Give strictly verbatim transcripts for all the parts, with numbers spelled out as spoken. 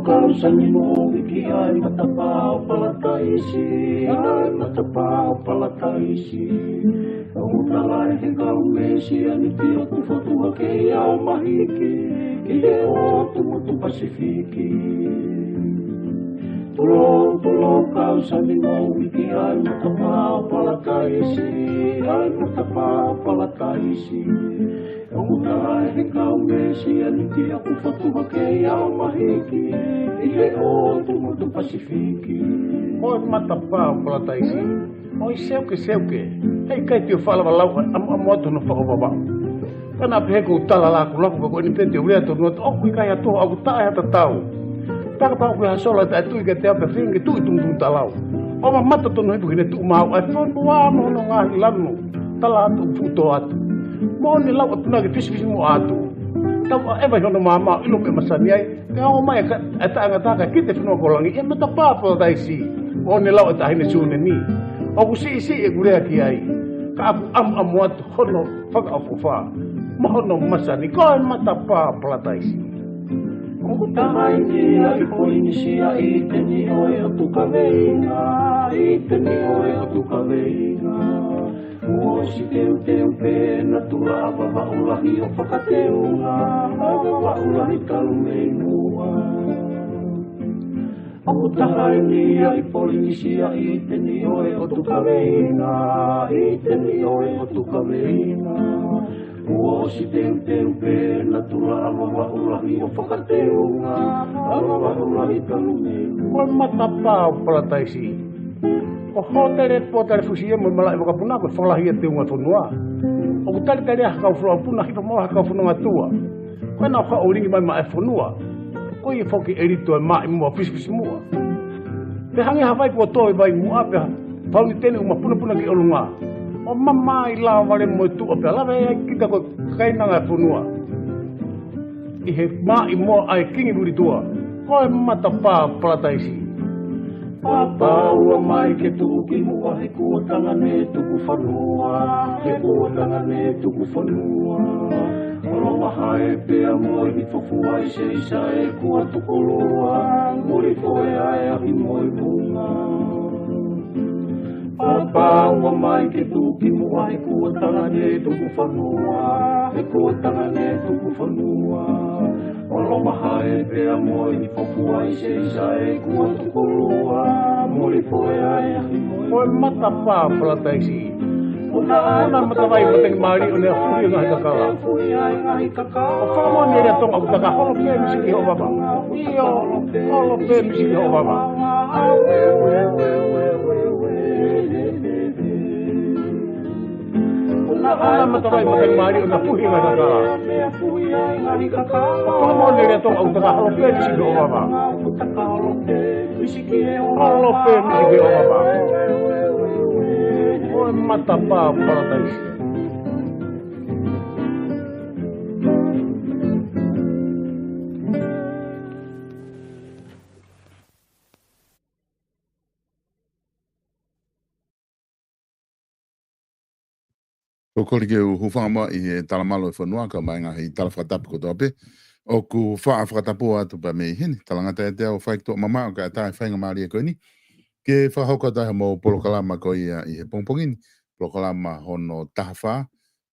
Kau sani mo wiki ai matapā ʻo Palataisi, ai matapā ʻo Palataisi. ʻOku tala ʻe he kau Mesianiti ʻoku fotu hake ia ʻo mahiki ʻi he ʻotu motu Pasifiki. Tulou, tulou kau sani mo wiki ai matapā ʻo Palataisi, ai matapā ʻo Palataisi. ʻOku tala ʻe he kau Mesianiti ʻoku fotu hake ia ʻo mahiki ʻi he ʻotu motu Pasifiki. Ko e matapā ʻo Palataisi. ʻOi seuke, seuke. Heʻikai te u faʻa lava lau ʻamuʻamu atu hono fakavavau. Ka naʻa pehē ʻoku ou tala lakulaku, ka ko eni pē te u lea tonu atu, ʻoku ʻikai ha toho ʻoku taʻe ha tatau. Taka pau ko e ha sola taʻetui kiate au pea feinga ke tuʻu ʻi tumutumu talau. ʻO mamata tonu he puhi ne tuʻu maʻu ai fonua mo hono ngaahi lanu. Tala atu ʻoku fuʻu tō atu. Moʻoni lau atu naʻa ke fisifisimuʻa atu. Tau ʻaʻeva ʻi hono maama ʻo ʻilo meʻa masani ai. Ka ʻomai e ka-, e taʻengata ka kite fonua ko langi, ʻi he matapā ʻo Palataisi. Moʻoni lau e taʻahine Sunemi. ʻOku siʻisiʻi ʻeku lea ki ai. Ka ʻoku ʻamuʻamu atu hono fakaʻofoʻofa mo hono masani, ko e matapā ʻo Palataisi. ʻOku taha eni ia ʻi Polinisia, ʻi he teni ʻo e ʻotu kaveinga, ʻi he teni ʻo e ʻotu kaveinga. Kuo ʻosi teuteu pē natula ʻa Vavaʻu lahi ʻo fakateunga, ʻa Vavaʻu lahi talu mei muʻa. ʻOku taha eni ia ʻi Polinisia, ʻi he teni ʻo e ʻotu kaveinga, ʻi he teni ʻo e ʻotu kaveinga. Kuo ʻosi teuteu pē natula ʻa Vavaʻu lahi ʻo fakateunga, ʻa Vavaʻu lahi talu mei muʻa. Ko e matapā ʻo Palataisi. Ko hōtele, pōtale fusi ia mo e malaʻe vakapuna, ko e fakalahi ia teunga fonua. ʻOku talitali ai ha kau folofola puna, hifo mo ha kau fononga tuʻa. Ko ena ʻoku haʻu ʻo lingi mai maʻa e fonua. Ko ia foki ʻe lito e maʻi muʻa fisifisimuʻa. Pea hangē ha vai kuo tō e vai muʻa pea fauniteni ʻuma punapuna ki ʻolunga. ʻO mamaʻo lava vale mo e tuʻa pea lava ai kita ko e kainanga e fonua. ʻI he maʻi muʻa ʻa e kingi Lulituʻa. Ko e matapā ʻo Palataisi. Pāpā ua mai ke tuʻu ki muʻa he kuo tangane tuku fanua, he kuo tangane tuku fanua. Olo mahae pea mo e hifo fua ʻi se isa e kuo tukolua, muli foe ʻa e ahi mo e vunga. Pāpā ua mai ke tuʻu ki muʻa he kuo tangane tuku fanua, he kuo tangane tuku fanua. Olo mahae pea mo e hifo fua ʻi se isa e kuo tukolua, muli foe ʻa e ahi mo e vunga. Ko e matapā ʻo Palataisi. Ko ena matavai matangi mālie ʻo ne afuhi e ngaahi kakala. ʻO fakamoʻoni e lea Tonga ʻoku taka holo pē misi ki hoʻo vava. ʻIo, holo pē misi ki hoʻo vava. Ko ena matavai matangi mālie ʻo ne afuhi e ngaahi kakala. ʻO fakamoʻoni e lea Tonga ʻoku taka holo pē misi ki hoʻo vava. Holo pē misi ki hoʻo vava. Ko e matapā ʻo Palataisi. ʻOku ou kole ke u hūfanga muʻa ʻi he talamalu ʻo e fonua kae ʻumaʻā e ngaahi tala fakatapu kotoa pē. ʻOku faʻa fakatapu atu pē mei heni. Talangata ʻiate au ʻo fai ki tuʻa mamaʻo kae ʻatā e faingamālie ko eni ke fakahoko atu ai hoʻomou polokalama ko ia ʻi he pongipongi ni. Polokalama hono taha fā,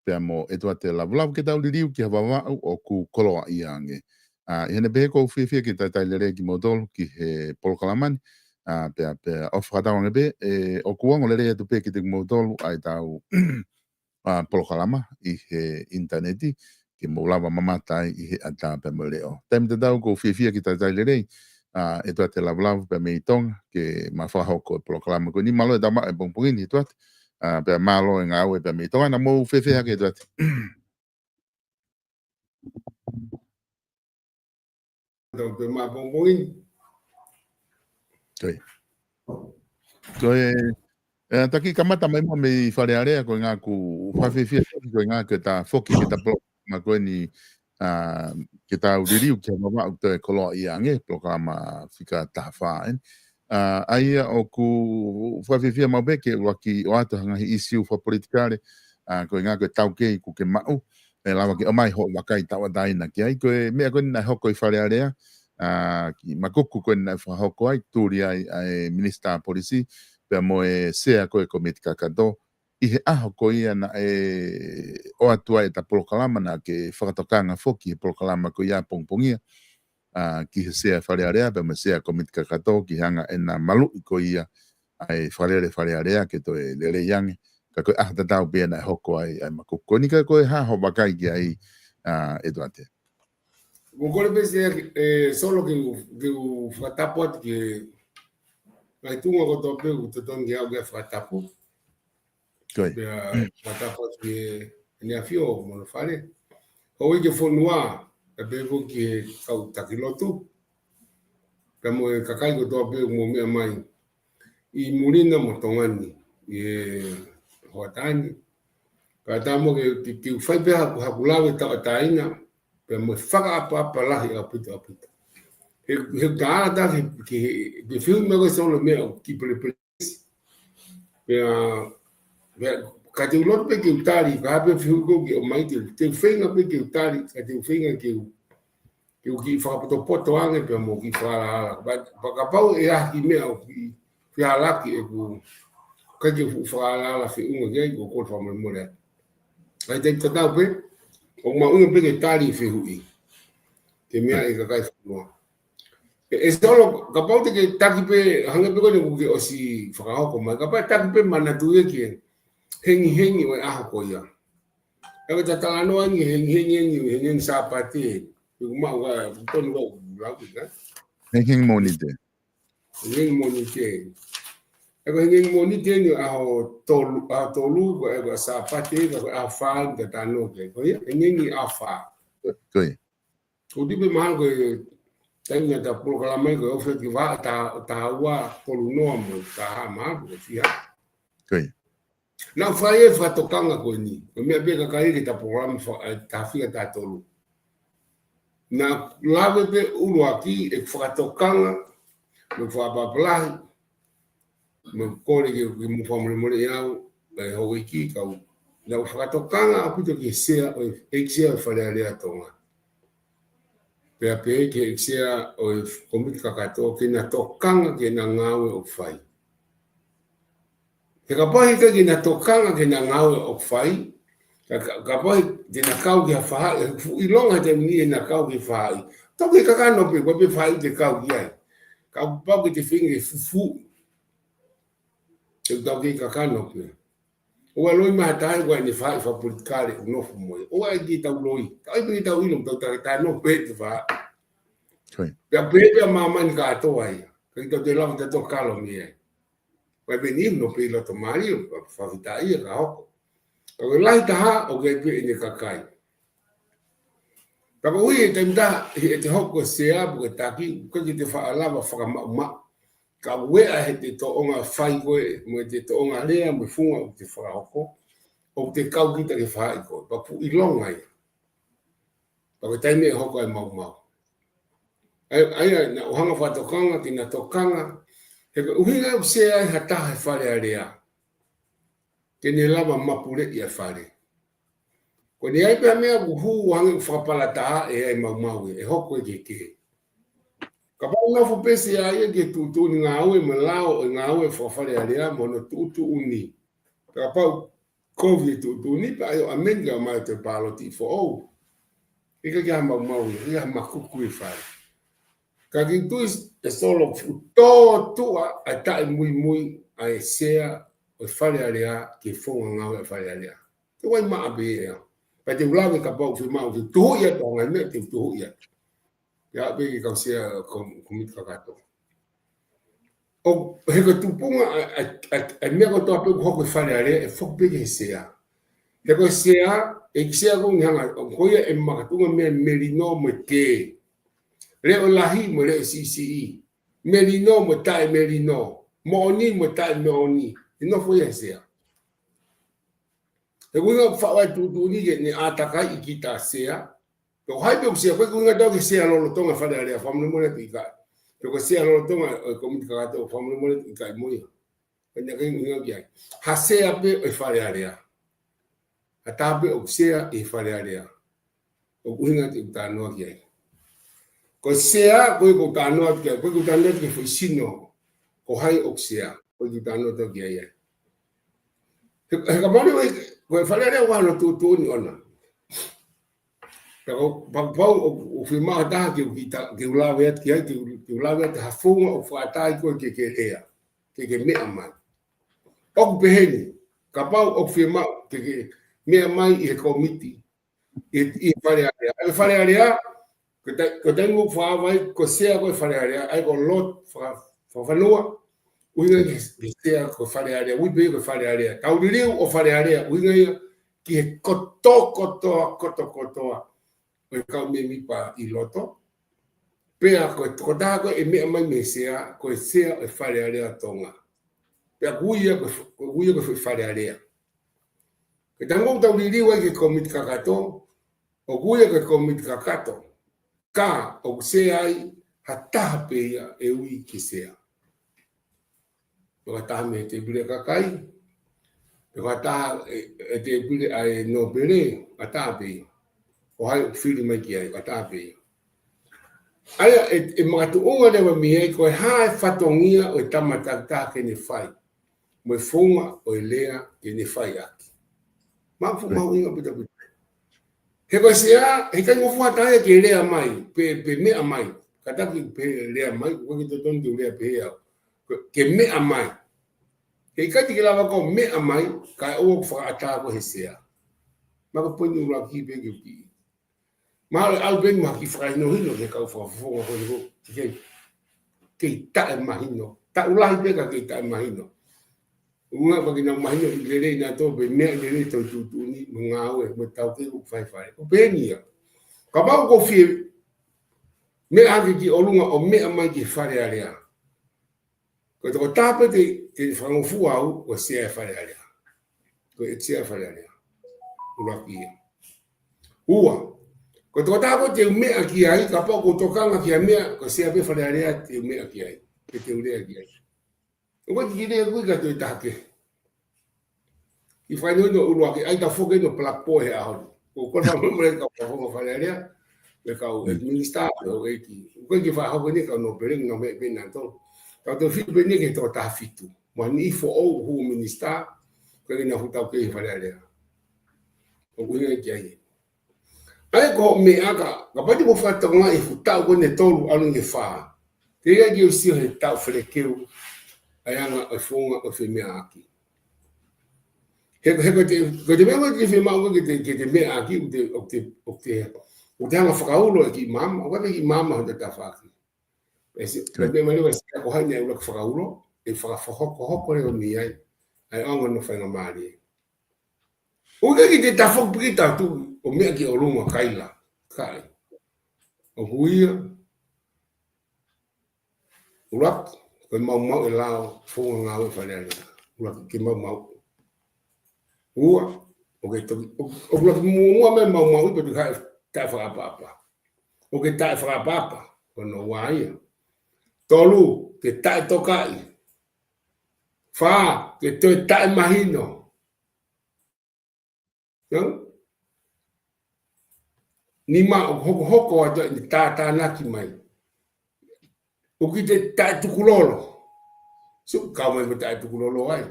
pea mo ʻEtuate Lavulavu, ke tau liliu ki ha Vavaʻu ʻoku koloaʻia ange. ʻA, ʻi heʻene pehē ʻoku ou fiefia ke talitali lelei kimoutolu ki he polokalama ni. ʻA, pea, pea ʻofa fakatauange pē, ʻe, ʻoku ongo lelei atu pē kiate kimoutolu ʻa e tau, ʻa, polokalama ʻi he ʻinitaneti, ke mou lava mamata ai ʻi he ʻatā pea mo e leʻo. Taimi tatau ʻoku ou fiefia ke talitali lelei, ʻa, ʻEtuate Lavulavu pea mei Tonga, ke ma fakahoko e polokalama ko eni. Mālō e tau maʻu e pongipongi ni ʻEtuate. ʻA, pea mālō e ngāue pea mei Tonga, naʻa mou fēfē hake ʻEtuate? Tau pē mā pongipongi ni. Ko e. Ko e, ʻe, taki kamata mai muʻa mei Fale Alea, ko e ʻuhinga ʻoku ou fiefia, ko e ʻuhinga ke ta foki ke ta polo-, ma ko eni, ʻa, ke tau liliu ki ha Vavaʻu ʻoku toe koloaʻia ange, polokalama fika taha fā eni. ʻA, ʻa ia ʻoku ou fiefia maʻu pē ke ʻuluaki ʻoatu ha ngaahi ʻīsiu fakapolitikale, ʻa, ko e ʻuhinga ko e taukei ʻoku ke maʻu, ʻe lava ke ʻomai hoʻo vakai tauʻatāina ki ai, ko e meʻa ko eni naʻe hoko ʻi Fale Alea, ʻa, ki Makuku ko ē naʻe fakahoko ai, tuli ai ʻa e Minisitā Polisi, pea mo e Sea ko ē Komiti Kakato, ʻi he ʻaho ko ia naʻe ʻoatu ai ʻeta polokalama naʻa ke fakatokanga foki he polokalama ko ia pongipongia, ʻa, ki he Sea Fale Alea, pea mo e Sea Komiti Kakato, ki he anga ʻena maluʻi ko ia ʻa e fakalele Fale Alea ke toe lelei ange, ka ko e ʻaho tatau pē ia naʻe hoko ai ʻa e Makuku. Ko eni ka ko e hā hoʻo vakai ki ai, ʻa, ʻEtuate? Mo kole pē Sea, ʻe, Solo ke u, ke u fakatapu atu ki he ngaahi tuʻunga kotoa pē ʻoku totonu ke aʻu ki ai e fakatapu. Ko ia. Pea fakatapu atu ki he ʻEne ʻAfio mo hono fale. Houʻeiki ʻo e fonua, pea pehē foki ki he kau taki lotu. Pea mo e kakai kotoa pē ʻoku mou meʻa mai ʻi muli na mo Tonga ni, ʻi he hoʻatā ni. Kae ʻatā mo ke, ke, ke u fai pē haku, haku lave tauʻatāina, pea mo e fakaʻapaʻapa lahi ʻaupito, ʻaupito. He, he ʻoku tālata ke, ke, ke fehuʻi mai ko ē Solo meʻa ʻoku kiʻi pelepelesi. Pea, pea, ka te u loto pē ke u tali, ka hā pē fehuʻi ko ē ke ʻomai, te u, te u feinga pē ke u tali, ka te u feinga ke u, ke u kiʻi fakapotopoto ange pea mo kiʻi fakaalaala. Pea, pea kapau ʻe ʻi ai ha kiʻi meʻa ʻoku kiʻi fehālaaki ʻeku, ʻikai ke u fakaalaala feʻunga ki ai, ʻoku ou kole fakamolemole atu. ʻA ia te u tatau pē, ʻoku mahuʻinga pē ke tali e fehuʻi. Ke meaʻi ʻe he kakai fonua. ʻE, ʻe Solo, kapau te ke taki pē, hangē pē ko eni kuo ke ʻosi fakahoko mai, kapau taki pē manatu ia ki he hengihengi ʻo e ʻaho ko ia. ʻE ko e talanoa eni, hengihengi eni, hengihengi Sāpate, ʻoku maʻu ka, tonu ka, lau ki ka. Hengihengi Mōnite. Hengihengi Mōnite. ʻE ko e hengihengi Mōnite eni ʻaho tolu, ʻaho tolu, ko e, ko e Sāpate, ko e ʻaho fā, ka talanoa ki ai. Ko ia, hengihengi ʻaho fā. Ko ia. Ko e tipe mahalo ko e taimi naʻa ta polokalama ai ko e ofi ki he vahaʻa taha, taha ua, tolu noa mo e taha mahalo ko e fiha. Ko ia. Naʻa ku fai e fakatokanga ko eni. Ko e meʻa pē kakai ke ta polokalama fa-, ʻe, taha fiha taha tolu. Naʻa ku lave pē ʻuluaki ʻeku fakatokanga, mo e fakaʻapaʻapa lahi, mo e kole ke, ke mou fakamolemoleʻi au, ʻe houʻeiki kau. Naʻa ku fakatokanga ʻaupito ki he Sea ʻo e, ʻEiki Sea ʻo e Fale Alea ʻo Tonga. Pea pehē ki he ʻEiki Sea ʻo e Komiti Kakato, ke na tokanga ki heʻena ngāue ʻoku fai. He kapau he ʻikai ke na tokanga ki heʻena ngāue ʻoku fai, ka, ka, kapau te na kau ki ha faʻahi, he fuʻu ʻilonga he taimi ni ʻena kau ki ha faʻahi. Tau kei kakano pē, ko e pē faʻahi te kau ki ai. Kapau ke te feinga ke fufuuʻi. Te tau kei kakano pē. ʻOua loi mai ha taha ʻoku ʻi ai ʻene faʻahi fakapolitikale ʻoku nofo mo ia. ʻOua ʻai ke tau loi. Tau ʻai pē ke tau ʻilo, tau ta-, tau nofo pē he faʻahi. Ko ia. Pea pehē pē ʻa māmani kātoa ia. ʻIkai ke tau toe lava ke tau toe kalo mei ai. Ko e pē eni ʻoku nofo pē ʻi loto mali, ʻo fakafetaʻi ia ka hoko. Ka ko e lahi taha ʻoku ʻi ai pē ʻene kakai. Ka koeʻuhi he taimi ʻe taha, he ʻete hoko ko e Sea pe ko e taki, ʻoku ʻikai ke te faʻa lava fakamaʻumaʻu. Ka ueʻa he te toʻonga fai ko ē, mo e te toʻonga lea, mo e funga ʻoku te fakahoko, ʻoku te kau kita ki he faʻahi ko ē. Pea fuʻu ʻilonga ia. Pea ko e taimi ʻe hoko ai e maumau. ʻA ia, ʻa ia, naʻa ku hanga ʻo fakatokanga, ke na tokanga, he ko e ʻuhinga ʻoku Sea ai ha taha he Fale Alea. Ke ne lava mapuleʻi ʻa e fale. Ko eni ʻi ai pē ha meʻa ʻoku hū hangē ʻoku fakapalataʻaʻia e maumau ē, ʻe hoko e kehekehe. Kapau nofo pē Sea ia ki he tuʻutuʻuni ngāue mo e lao ʻo e ngāue faka-Fale Alea mo hono tuʻutuʻuni. Pea kapau kovi e tuʻutuʻuni, pea ʻai ʻo ʻameni ke ʻomai ʻo toe pāloti foʻou. ʻIkai ke ʻi ai ha maumau ia, ʻi ai ha Makuku ʻi fale. Ka kiʻi tui ē Solo, fuʻu tōtuʻa ʻa e taʻemuimui ʻa e Sea ʻo e Fale Alea ki he founga ngāue ʻa e Fale Alea. Te u ʻai maʻa pē ia. Pea te u lave kapau fiemaʻu ke tuhuʻi atu ha ngaahi meʻa, te u tuhuʻi atu. Pea pehē ki he kau Sea ko-, Komiti Kakato. ʻO, he ko e tupuʻanga ʻa, ʻa, ʻa, ʻa e meʻa kotoa pē ʻoku hoko he Fale Alea, ʻe foki pē ki he Sea. He ko e Sea, ʻEiki Sea ko eni hanga, ʻo ko ia ʻe makatuʻunga mei he melino mo e kē. Leʻo lahi mo e leʻo siʻisiʻi. Melino mo e taʻemelino. Moʻoni mo e taʻemoʻoni. ʻE nofo ia he Sea. He ko e ʻuhinga faʻu ʻa e tuʻutuʻuni ke ne ʻātakaiʻi kita Sea. Pea ko hai pē ʻoku Sea, ko e ʻuhinga tau ki he Sea lolotonga Fale Alea, fakamolemole atu ʻikai. Pea ko e Sea lolotonga ʻo e Komiti Kakato, fakamolemole atu ʻikai mo ia. Ko eni ʻikai ʻuhinga ki ai. Ha Sea pē ʻo e Fale Alea. Ha taha pē ʻoku Sea ʻi he Fale Alea. ʻOku ʻuhinga te u talanoa ki ai. Ko e sea, ko e ʻoku ou talanoa atu ki ai, ko e ʻoku ou talanoa atu ki he foʻi sino, ko hai ʻoku sea, ko e ʻoku ou talanoa atu ki ai. He, he ka mali wai, ko e Fale Alea ʻoku ʻi ai hono tuʻutuʻuni ʻona. Ka ʻoku, pau, pau ʻoku, ʻoku fiemaʻu ha taha ke u kita, ke u lave atu ki ai, ke u, ke u lave atu ha founga ʻoku fakaʻatā ai koe ke ke lea, ke ke meʻa mai. ʻOku pehē ni, kapau ʻoku fiemaʻu ke ke meʻa mai ʻi he kōmiti, ʻi, ʻi Fale Alea. ʻA e Fale Alea, ko e ta-, ko e taimi ʻoku fakaava ai, ko e sea ko e Fale Alea, ʻa ia ko e lot faka-, fakafanua, ʻuhinga ki he, ki he sea ko e Fale Alea, ui pē ko e Fale Alea. Tau liliu ʻo Fale Alea, ʻuhinga ia ki he kotoa, kotoa, kotoa, kotoa ʻo e kau mēmipa ʻi loto. Pea ko e tokotaha ko ē ʻe meʻa mai mei he sea, ko e sea ʻo e Fale Alea Tonga. Pea ʻoku ui ia ko e f-, ʻoku ui ia ko e Fale Alea. Ko e taimi ʻoku tau liliu ai ki he kōmiti kakato, ʻoku ui ia ko e kōmiti kakato. Ka ʻoku sea ai ha taha pē ia ʻe ui ke sea. Pe ko ha taha mei he tēpile ʻa e kakai, pe ko ha taha ʻe, ʻe tēpile ʻa e nōpele, ha taha pē ia. Ko hai ʻoku fili mai ki ai, ha taha pē ia. ʻA ia, ʻe, ʻe makatuʻunga leva mei ai, ko e hā e fatongia ʻo e tama takitaha ke ne fai. Mo e founga ʻo e lea ke ne fai ʻaki. Maʻu fu-, maʻu ʻuhinga pita pita. He ko e sea, he ʻikai ngofua ha taha ia ke lea mai, pe, pe meʻa mai. Kātaki pē lea mai, ʻoku ʻikai ke totonu ke u lea pehē au. Ke, ke meʻa mai. He ʻikai te ke lava koe ʻo meʻa mai, kae ʻoua kuo fakaʻatā koe he sea. Maʻu ko e poini ʻuluaki pē ke u kiʻi. Mahalo ʻe ʻalu pē mo ha kiʻi fakahinohino ki he kau fakafofonga ko eni ʻoku kei, kei taʻemahino. Taʻu lahi pē ka kei taʻemahino. ʻUhinga ʻoku ʻikai ke nau mahino ʻi lelei nautolu pe meʻa lelei ʻetau tuʻutuʻuni mo e ngāue mo e taukei ʻoku fai ʻi fale. ʻOku pehē ni ia. Kapau ʻoku ou fie meʻa hake ki ʻolunga ʻo meʻa mai ki he Fale Alea. Ko e tokotaha pē te, te fakangofua au, ko e sea e Fale Alea. Ko e sea e Fale Alea. ʻUluaki ia. Ua. Ko e tokotaha ko ē te u meʻa ki ai, kapau ʻoku ou tokanga ki ha meʻa, ko e sea pē Fale Alea te u meʻa ki ai. Pe te u lea ki ai. ʻOku ʻikai ke lea koe ka toe taha kehe. Kiʻi fakahinohino ʻuluaki, ʻai ta foki no black boy he ʻaho ni. Ko e kole fakamolemole ki he kau fakafofonga Fale Alea, mo e kau ʻeiki minisitā, mo e houʻeiki. ʻOku ʻikai ke fakahoko ni kau nōpele, nau meʻa pē nautolu. Tau toe fitu pē ni ki he toko taha fitu. Mo e niʻihi foʻou hū minisitā, ʻoku ʻikai ke nau fuʻu taukei he Fale Alea. ʻOku ʻuhinga ki ai. ʻA ia ko e meʻa ka, kapau te mou fakatokangaʻi e fuʻu taʻu ko eni ʻe tolu ʻalu ki he fā. Teʻeki ai ke u sio he taʻu felekeu, ʻa e anga ʻo e founga ʻo e femeʻaʻaki. He, he ko e te, ko e te meʻa ko ē te fiemaʻu ke te, ke te meʻaʻaki, ʻoku te, ʻoku te, ʻoku te, ʻoku te hanga fakaulo e kiʻi maama, ʻoku ʻikai ke kiʻi maama hota tafaʻaki. ʻE si, ko e meʻa mai leva ʻe sea ko hai naʻe ʻuluaki fakaulo, ʻe fakafohokohoko leva mei ai, ʻa e anga hono faingamālie. ʻOku ʻikai ke te tafoki piki tatu ʻo meʻa ki ʻolunga kaila. ʻIkai. ʻOku ui ia. ʻUluaki, ko e maumauʻi e lao founga ngāue Fale Alea. ʻUluaki ke maumauʻi. Ua, ʻoku ke toki, ʻo, ʻoku ʻuluaki muʻomuʻa mai maumauʻi pea toki haʻu e taʻefakaʻapaʻapa. ʻOku ke taʻefakaʻapaʻapa, ko hono ua ia. Tolu, ke taʻetokaʻi. Fā, ke toe taʻemahino. Nima, ʻoku hokohoko atu ʻene tātānaki mai. ʻOku ʻikai te taʻetukulolo. Sio, kau mai mo taʻetukulolo ai.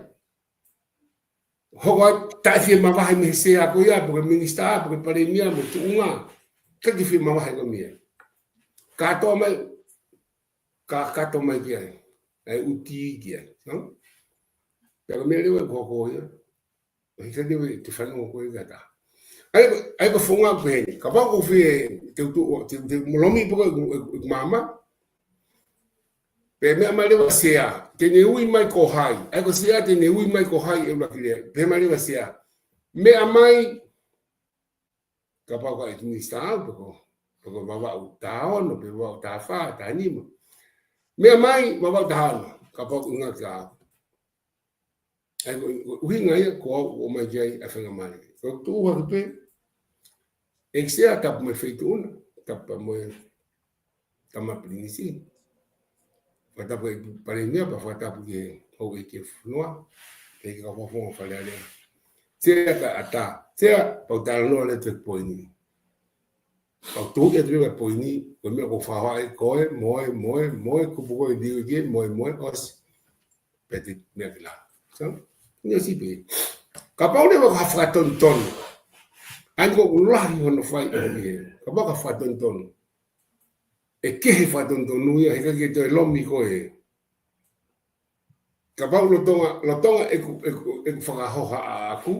Hoko atu taʻefiemavahe mei he sea ko ia, pe ko e minisitā, pe ko e palēmia, mo e tuʻunga. ʻIkai ke fiemavahe koe mei ai. Kātoa mai, ka, kātoa mai ki ai. ʻAi uti ki ai. Pea ko e meʻa leva ʻoku hoko ia. ʻOku ʻikai te u, te fanongo ko e kata. ʻA ia, ʻa ia ko e founga pehē ni. Kapau ʻoku ou fie, te u tuʻu, te, te u lomi pē ko e, e, e maama. Pea meʻa mai leva sea. Te ne ui mai ko hai. ʻA ia ko sea te ne ui mai ko hai ʻe ʻuluaki lea. Pea mai leva sea. Meʻa mai. Kapau ko e minisitā, pe ko, pe ko Vavaʻu taha ono, pe Vavaʻu taha fā, taha nima. Meʻa mai, Vavaʻu taha ono. Kapau ʻoku ʻuhinga kia au. ʻA ia ko, ko e ʻuhinga ia, ko au ʻomai ki ai ʻa e faingamālie. Ko e tuʻu hake pē, ʻEiki Sea, tapu mo e Feituʻu na, tapu mo e Tama Pilinisi. Fakatapu ki he Palēmia, pea fakatapu ki he houʻeiki ʻo e fonua, ki he kau fakafofonga Fale Alea. Sea kae ʻatā, Sea, pea u talanoa leva ki he poini. Kau tui atu pē poini, ko e meʻa ʻoku ou fakahā ai, ko e, mo e, mo e, mo e, kupu ko e liu ke, mo e, mo e, ʻosi. Pea te meʻa ki lalo. So, ni o sipi. Kapau leva ko ha fakatonutonu. ʻA ia ko e lahi hono fai ʻo e. Kapau ko ha fakatonutonu. ʻE kehe fakatonutonu ia, he ʻikai ke toe lomi koe. Kapau lolotonga, lolotonga ʻeku, ʻeku, ʻeku fakahoha ʻaʻaku.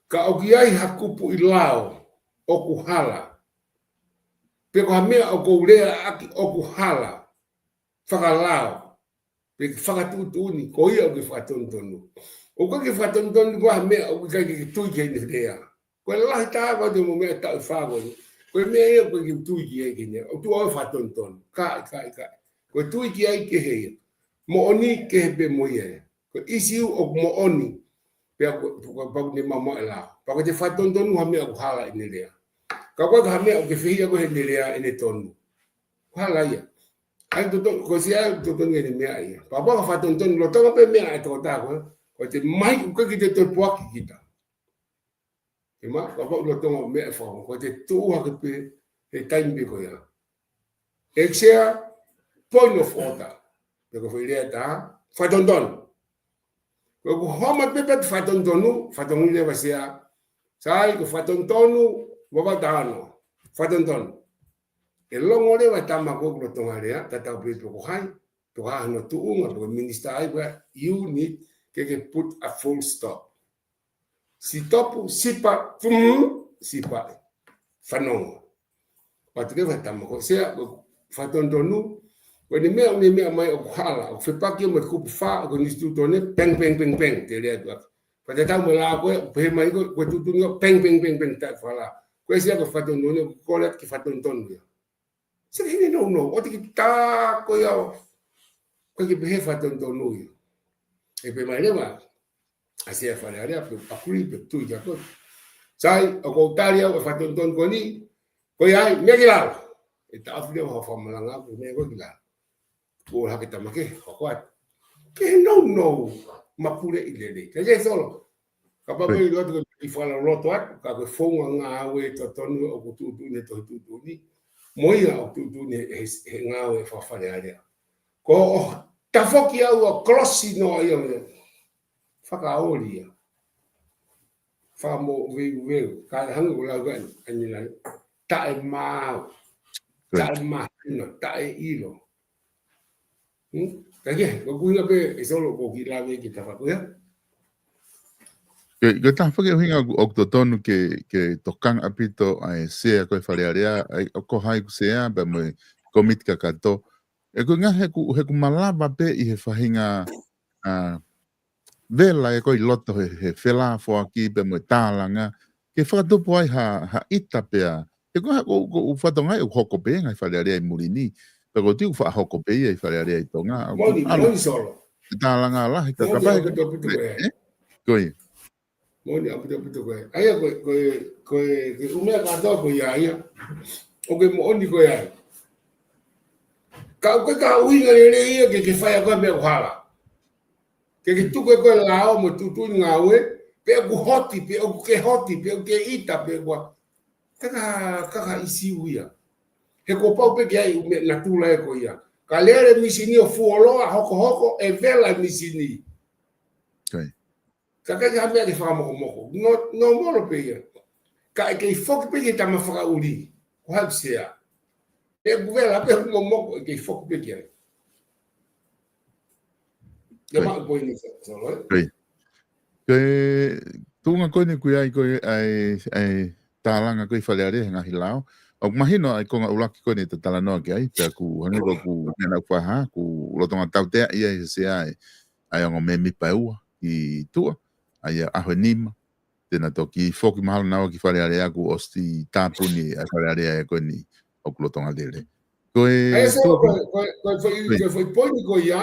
Ka ʻoku ʻi ai ha kupu ʻi lao, ʻoku hala. Pe ko ha meʻa ʻoku ou lea ʻaki ʻoku hala. Fakalao. Pe fakatuʻutuʻuni, ko ia ʻoku ke fakatonutonu. ʻOku ke fakatonutonu ko ha meʻa ʻoku ʻikai ke tui ki ai ʻene lea. Ko e lahi taha ko e mo e meʻa taʻu fā ko eni. Ko e meʻa ia ʻoku ke tui ki ai ki ai. ʻOku tuʻu ʻo fakatonutonu. Ka, ka, ka. Ko e tui ki ai kehe ia. Moʻoni kehe pē mo ia ia. Ko e ʻisiū ʻoku moʻoni. Pea ko, ko, ko, pau ne mama e lao. Pea ko e te fakatonutonu ha meʻa ʻoku hala ʻene lea. Ka ko e ha meʻa ʻoku ke fehiʻa ko ʻene lea ʻene tonu. Hala ia. ʻA ia toto, ko e sia toto ni ʻene meʻa ia. Pea pau ka fakatonutonu lolotonga pē meʻa ʻa e tokotaha ko ē. Ko e te mai ʻoku ke te toe puaki kita. Ke ma, pea pau lolotonga meʻa ʻe fakaongo. Ko e te tuʻu hake pē, he taimi pē ko ia. ʻEiki Sea, point of order. Pea ko e foʻi lea tā, fakatonutonu. Ko ʻeku homa pē pē fakatonutonu, fakatonutonu leva Sea. Sai, ko e fakatonutonu, vava tāno. Fakatonutonu. ʻE longo leva tama ko ʻeku lolotonga lea, tatau pē pe ko hai, pe ko ha hano tuʻunga, pe ko e minisitā ai, where you need ke ke put a full stop. Sitopu, sipa, fum, sipa. Fanongo. Patu ke fai tama ko Sea, ko e fakatonutonu, ko ʻene meʻa, ʻene meʻa mai ʻoku hala, ʻoku fepaki mo e kupu fā, ʻoku ni situtone, peng, peng, peng, peng, te lea atu ʻaki. Pea te tau mo e lao ko ē, pehē mai ko e, ko e tuʻutuʻuni ʻo peng, peng, peng, peng, taʻe fala. Ko e Sea ko e fakatonutonu, ko e lea ke fakatonutonu ia. Sio ki heʻene nounou, ʻoua te ke tā ko ia ʻo, ko e ke pehē fakatonutonu ia. ʻE pehē mai leva, ʻa Sea Fale Alea, pe agree, pe tui kia koe. Sai, ʻoku ou tali au e fakatonutonu ko eni, ko ia ai, meʻa ki lalo. ʻE taʻofi leva ha fakamalanga, ko e meʻa ko ē ki lalo. Ko hake tama ke, hoko atu. Ke he nounou, ma pule ʻi lele. Ke ke solo. Kapau pē ʻi loto ke ʻi fakalauloto atu, ka ko e founga ngāue totonu ʻoku tuʻutuʻuni, tohi tuʻutuʻuni. Mo ia ʻoku tuʻutuʻuni he, he, he ngāue fakafale alea. Ko ʻo tafoki au ʻo kolosi noa ia me. Fakaoli ia. Fakamoʻuveuveu. Ka hangē ko e lau ko eni, ʻa eni lai. Taʻe maau. Taʻe mahino, taʻe ʻilo. Hmm? Ka ke, ko e ʻuhinga pē ʻe Solo ko ki lave ki tafa ko ia. Ko e, ko e taha foki e ʻuhinga ʻoku, ʻoku totonu ke, ke tokanga ʻaupito ʻa e Sea ko e Fale Alea, ʻa e ʻoku ʻi ai ʻeku Sea, pea mo e komiti kakato. ʻE ko e ʻuhinga he ʻoku, he ʻoku malava pē ʻi he faʻahinga, ʻa, vela ʻe ko ē ʻi loto he, he felāfoaki pea mo e tālanga. Ke fakatupu ai ha, ha ʻita pea. He ko e, ko, ko e fatongia ʻoku hoko pē ngaahi Fale Alea ʻi muli ni. Pea ko e tui ʻoku faʻa hoko pē ia ʻi Fale Alea ʻi Tonga. ʻOku Moʻoni, ʻalu moʻoni Solo. Tālanga lahi, ka Moʻoni kapau he ʻaupito ʻaupito ko ē. ʻE? Ko ia. Moʻoni ʻaupito ʻaupito ko ē. ʻA ia ko e, ko e, ko e, ko e ʻū meʻa kātoa ko ia ia. ʻOku ke moʻoni ko ia ai. Ka ʻoku ke ka ʻuhinga lelei ia ke, ke fai ʻa ko e meʻa ʻoku hala. Ke ke tuku ʻe koe lao mo e tuʻutuʻuni ngāue, pe ʻoku hoti, pe ʻoku ke hoti, pe ʻoku ke ʻita, pe ʻoku ʻa. Kaka, kaka ʻisiū ia. He kuo pau pē ke ʻi ai ʻū meʻa natula ʻe ko ia. Ka lele misini ʻo fuoloa, hokohoko, ʻe vela misini. Kai. Ka ʻikai ha meʻa ke fakamokomoko. No, no molo pē ia. Ka ʻe kei foki pē ki he tama fakaʻuli. Ko hai Sea. ʻE ʻoku vela pē ʻoku momoko ʻe kei foki pē ki ai. Ia Kai. Maʻu poini Solo, ē? Kai. Ko e tuʻunga ko eni ʻoku ʻi ai ko e ʻa e, ʻa e tālanga ko ē ʻi Fale Alea he ngaahi lao. ʻOku mahino ʻa e konga ʻuluaki ko eni ʻe ta talanoa ki ai, pea ʻoku hangē ko ʻeku meʻa naʻa ku fakahā, ʻoku lolotonga tautea ia ʻe he Sea ʻa e, ʻa e ongo mēmipa ʻe ua ʻi tuʻa, ʻa ia ʻaho ʻe nima, te na toki foki mahalo naua ki Fale Alea kuo ʻosi tāpuni ʻa e Fale Alea ʻe ko eni ʻoku lolotonga lele. Ko e ʻA ia Solo, tuʻu ko e, ko e, ko e foʻi, Kai. Ko e foʻi poini ko ia,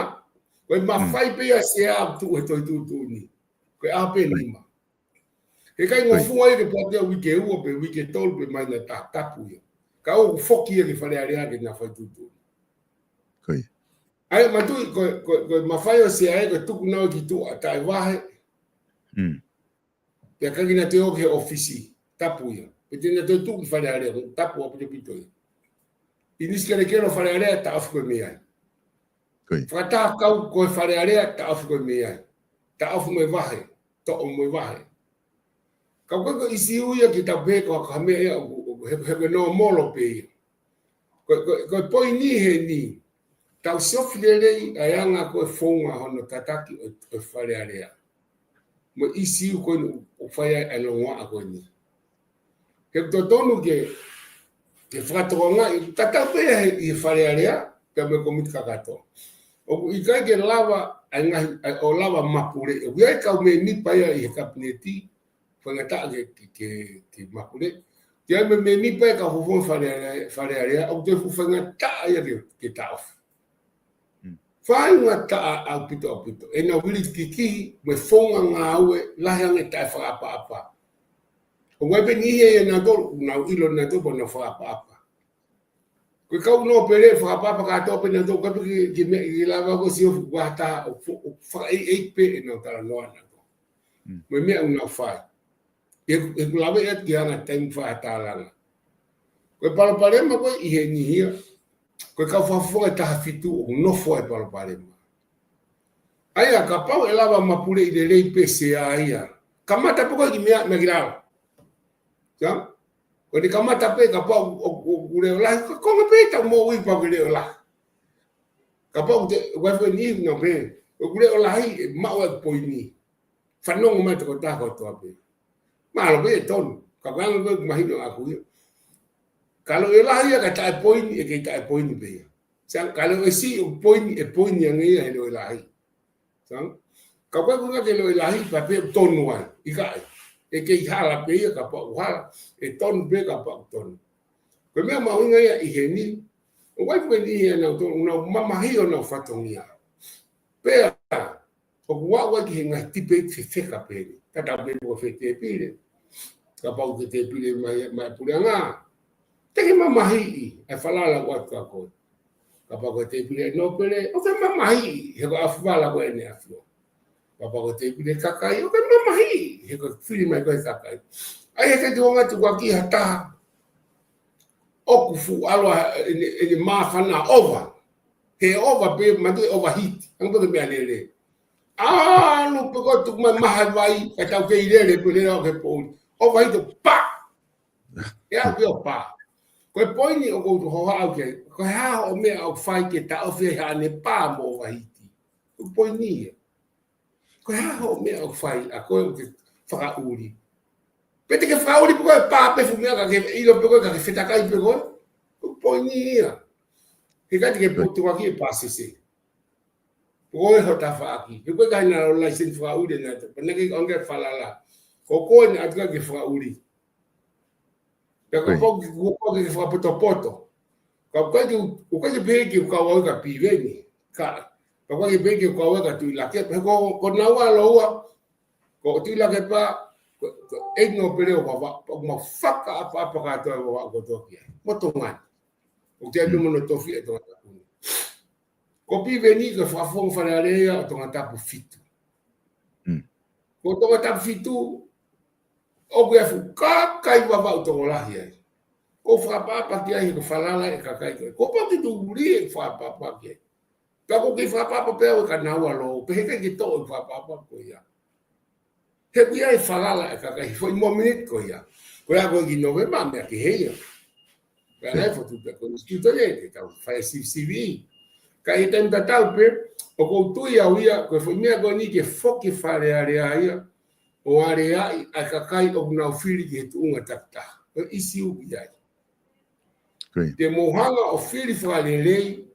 ko e mafai Mm. pē ia Sea ʻo tuʻu he tohi tuʻutuʻuni. Ko e ʻaho pē ʻe Kai. Nima. He ʻikai Kai. Ngofua ia ke pātia uike ua pe uike tolu pe māhina ʻe taha tapu ia. Ka ʻoku foki ia ki Fale Alea ke na fai tuʻutuʻuni. Kai. ʻA ia Matuʻi ko e, ko e, ko e mafai ʻo Sea ʻe ko e tuku naua ki tuʻa taʻe vahe. Mm. Pea ʻikai ke na toe ō ki he ʻōfisi, tapu ia. Pea te na toe tuʻu ki Fale Alea, ko e tapu ʻaupito ʻaupito ia. ʻInisi kelekele ʻo Fale Alea, taʻofi koe mei ai. Fakataha kau ko e Fale Alea, taʻofi koe mei ai. Taʻofi mo e vahe, toʻo mo e vahe. Ka ko e, ko e ʻīsiu ia ke tau pehē ko ha meʻa ia ʻoku, ʻoku, he, he ko e nōmolo pē ia. Ko, ko, ko e poini heni, tau siofi lelei ʻa e anga ko e founga hono tataki ʻo, ʻo Fale Alea. Mo e ʻīsiu ko eni ʻoku fai ai ʻa e longoaʻa ko eni. He ʻoku totonu ke, ke fakatokangaʻi, tatau pē ia he, ʻi Fale Alea, pea mo e komiti kakato. ʻOku ʻikai ke lava, ʻa e ngaahi, ʻa e, ʻo lava mapule. ʻOku ʻi ai e kau mēmipa ia ʻi he kapineti, faingataʻa ke, ke, ke, ke mapule. Ke ʻi ai mo e mēmipa ia kau fofo Fale Alea, Fale Alea, ʻoku toe fuʻu faingataʻa ia ke, ke taʻofi. Faingataʻa ʻaupito ʻaupito. ʻEnau vili kiki, mo e founga ngāue, lahi ange taʻe fakaʻapaʻapa. ʻOku ʻi ai pē niʻihi ia nautolu, nau ʻilo nautolu, pea nau fakaʻapaʻapa. Ko e kau nōpele fakaʻapaʻapa kātoa pē nautolu, ka pē ki, ki meʻa, ki lava ko e siofi kuata, ʻo, ʻo fakaʻeiʻeiki pē ʻenau talanoa nautolu. Mo e meʻa ʻoku nau fai. ʻE, ʻeku lave atu ki he anga taimi fakatālanga. Ko e palopalema ko ē ʻi heni ia. Ko e kau fakafofonga ʻe taha fitu ʻoku nofo ai e palopalema. ʻA ia, kapau ʻe lava mapuleʻi lelei pē Sea ia. Kamata pē ko ē ki meʻa, meʻa ki lalo. Ia? Ko ʻene kamata pē kapau ʻoku, ʻoku, ʻoku leʻo lahi, ka konga pē ʻetau moʻui pau ke leʻo lahi. Kapau te, ʻoku ʻi ai foʻi niʻihi ʻoku nau pehē, ʻoku leʻo lahi, ʻe maʻu ai e poini. Fanongo mai e tokotaha kotoa pē. Mahalo pē ʻe tonu. Ka ko e anga ko ē ʻoku mahino ʻaʻaku ia. Ka leʻo lahi ia ka taʻe poini, ʻe kei taʻe poini pē ia. Sai ange ka leʻo ʻi ai e poini, ʻe poini ange ia he leʻo lahi. Sai ange? Ka ko e ʻuhinga ke leʻo lahi, pea pē ʻoku tonu ai. ʻIkai. ʻE kei hala pē ia, kapau ʻoku hala. ʻE tonu pē kapau ʻoku tonu. Ko e meʻa mahuʻinga ia ʻi heni, ʻoku ʻi ai foʻi niʻihi ia nautolu, nau mamahiʻi honau fatongia. Pea, ʻoku aʻu ai ki he ngaahi tipeiti fefeka pē eni. Tatau pē pe ko fē tēpile. Kapau ko e tēpile mai, mai puleʻanga. Te ke mamahiʻi, ʻa e falala ʻoku ʻatu kia koe. Kapau ko e tēpile nōpele, ʻoku ke mamahiʻi, he ko e ʻafu vala ko ē ʻEne ʻAfio. Kapau ko e tēpile kakai, ʻoku ke mamahiʻi, he ko e fili mai ko ē he kakai. ʻA ia he ke tuonga tukuakiʻi ha taha. ʻOku fuʻu ʻalu ʻa ʻene, ʻene māfana ʻova. He ʻova pē, matu ʻe ʻova hiti. Anga pē ko e meʻalele. ʻAlu pē ko ē tuku mai maha e vai, kae tau kei lele, pē lele ʻo ke poʻuli. ʻOva hiti ʻo pā. ʻE aʻu pē ʻo pā. Ko e poini ʻoku ou hohaʻa au ki ai. Ko e hā hoʻo meʻa ʻoku fai ke taʻofi ai haʻane pā mo ʻova hiti. Ko e poini ia. Ko e hā hoʻo meʻa ʻoku fai, ʻa koe ʻoku ke fakaʻuli. Pe te ke fakaʻuli pē koe pā pē fuʻu meʻa ka ke ʻilo pē koe ka ke fetakai pē koe. Ko e poini ia. He ʻikai te ke potuaki e pāsese. Ko e ho tafaʻaki. He ko e ʻikai na lau laiseni fakaʻuli na te. Pea naʻe ʻikai ke ʻoange falala. Ko koe naʻe ʻatu ke fakaʻuli. Pea kapau ke, kapau ke fakapotopoto. Kapau ke, kapau ke pehē ke kau au kia Piveni. Ka, kapau ke pehē ke kau au kia Tuʻilakepa. He ko, ko naua lōua. Ko Tuʻilakepa, ko, ko ʻEiki Nōpele ʻo Vavaʻu, pea ʻoku mau fakaʻapaʻapa kātoa e Vavaʻu kotoa ki ai. Mo Tonga ni. ʻOku ʻi ai pē mo hono tofiʻa ʻe Tongatapu ni. Ko Piveni ko e fakafofonga Fale Alea ʻo Tongatapu fitu. Ko Tongatapu fitu, ʻoku ʻi ai e fuʻu kakai Vavaʻu tokolahi ai. ʻOku ou fakaʻapaʻapa ki ai he ko e falala e kakai ko ē. Kuo pau ke tuʻu uli e fakaʻapaʻapa ki ai. Ka ʻoku ou kei fakaʻapaʻapa pē au ʻe ka naua lōua, pehē ʻikai ke toʻo e fakaʻapaʻapa ko ia. He ʻoku ʻi ai e falala e kakai, foʻi mōmeniti ko ia. Ko ia ko ē ki Nōvema, meʻa kehe ia. Pea naʻe fotu pē ko e ʻinisipiuto ia, ke tau fai e sivisiviʻi. Ka ʻi he taimi tatau pē, ʻoku ou tui au ia, ko e foʻi meʻa ko eni ke foki Fale Alea ia, ʻo aleaʻi ʻa e kakai ʻoku nau fili ki he tuʻunga takitaha. Ko e ʻīsiu ia. Te mou hanga ʻo fili fakalelei,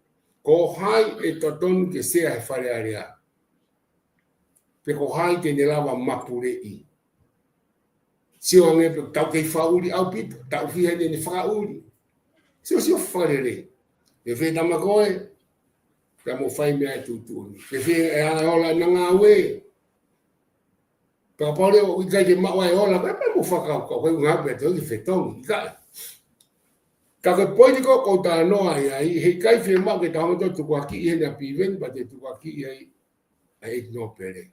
ko hai ʻe totonu ke sea he Fale Alea. Pe ko hai te ne lava mapuleʻi. Sio ange pē tau kei fakaʻuli ʻaupito, tau fiha ne ne fakaʻuli. Sio, sio fakalelei. Fēfē tama koe, ka mo fai meʻa ʻe tuʻutuʻuni. Fēfē e anga e ola ʻena ngāue. Kapau leva ʻoku ʻikai ke maʻu ai e ola, pea pea mo fakakaukau, ko e ʻuhinga pē te ke fetongi, ʻikai. Ka ko e poini ko ē ʻoku ou talanoa ai, he ʻikai fiemaʻu ke tau hanga ʻo tukuakiʻi heni ʻa Piveni, pea te tukuakiʻi ai ʻa ʻEiki Nōpele.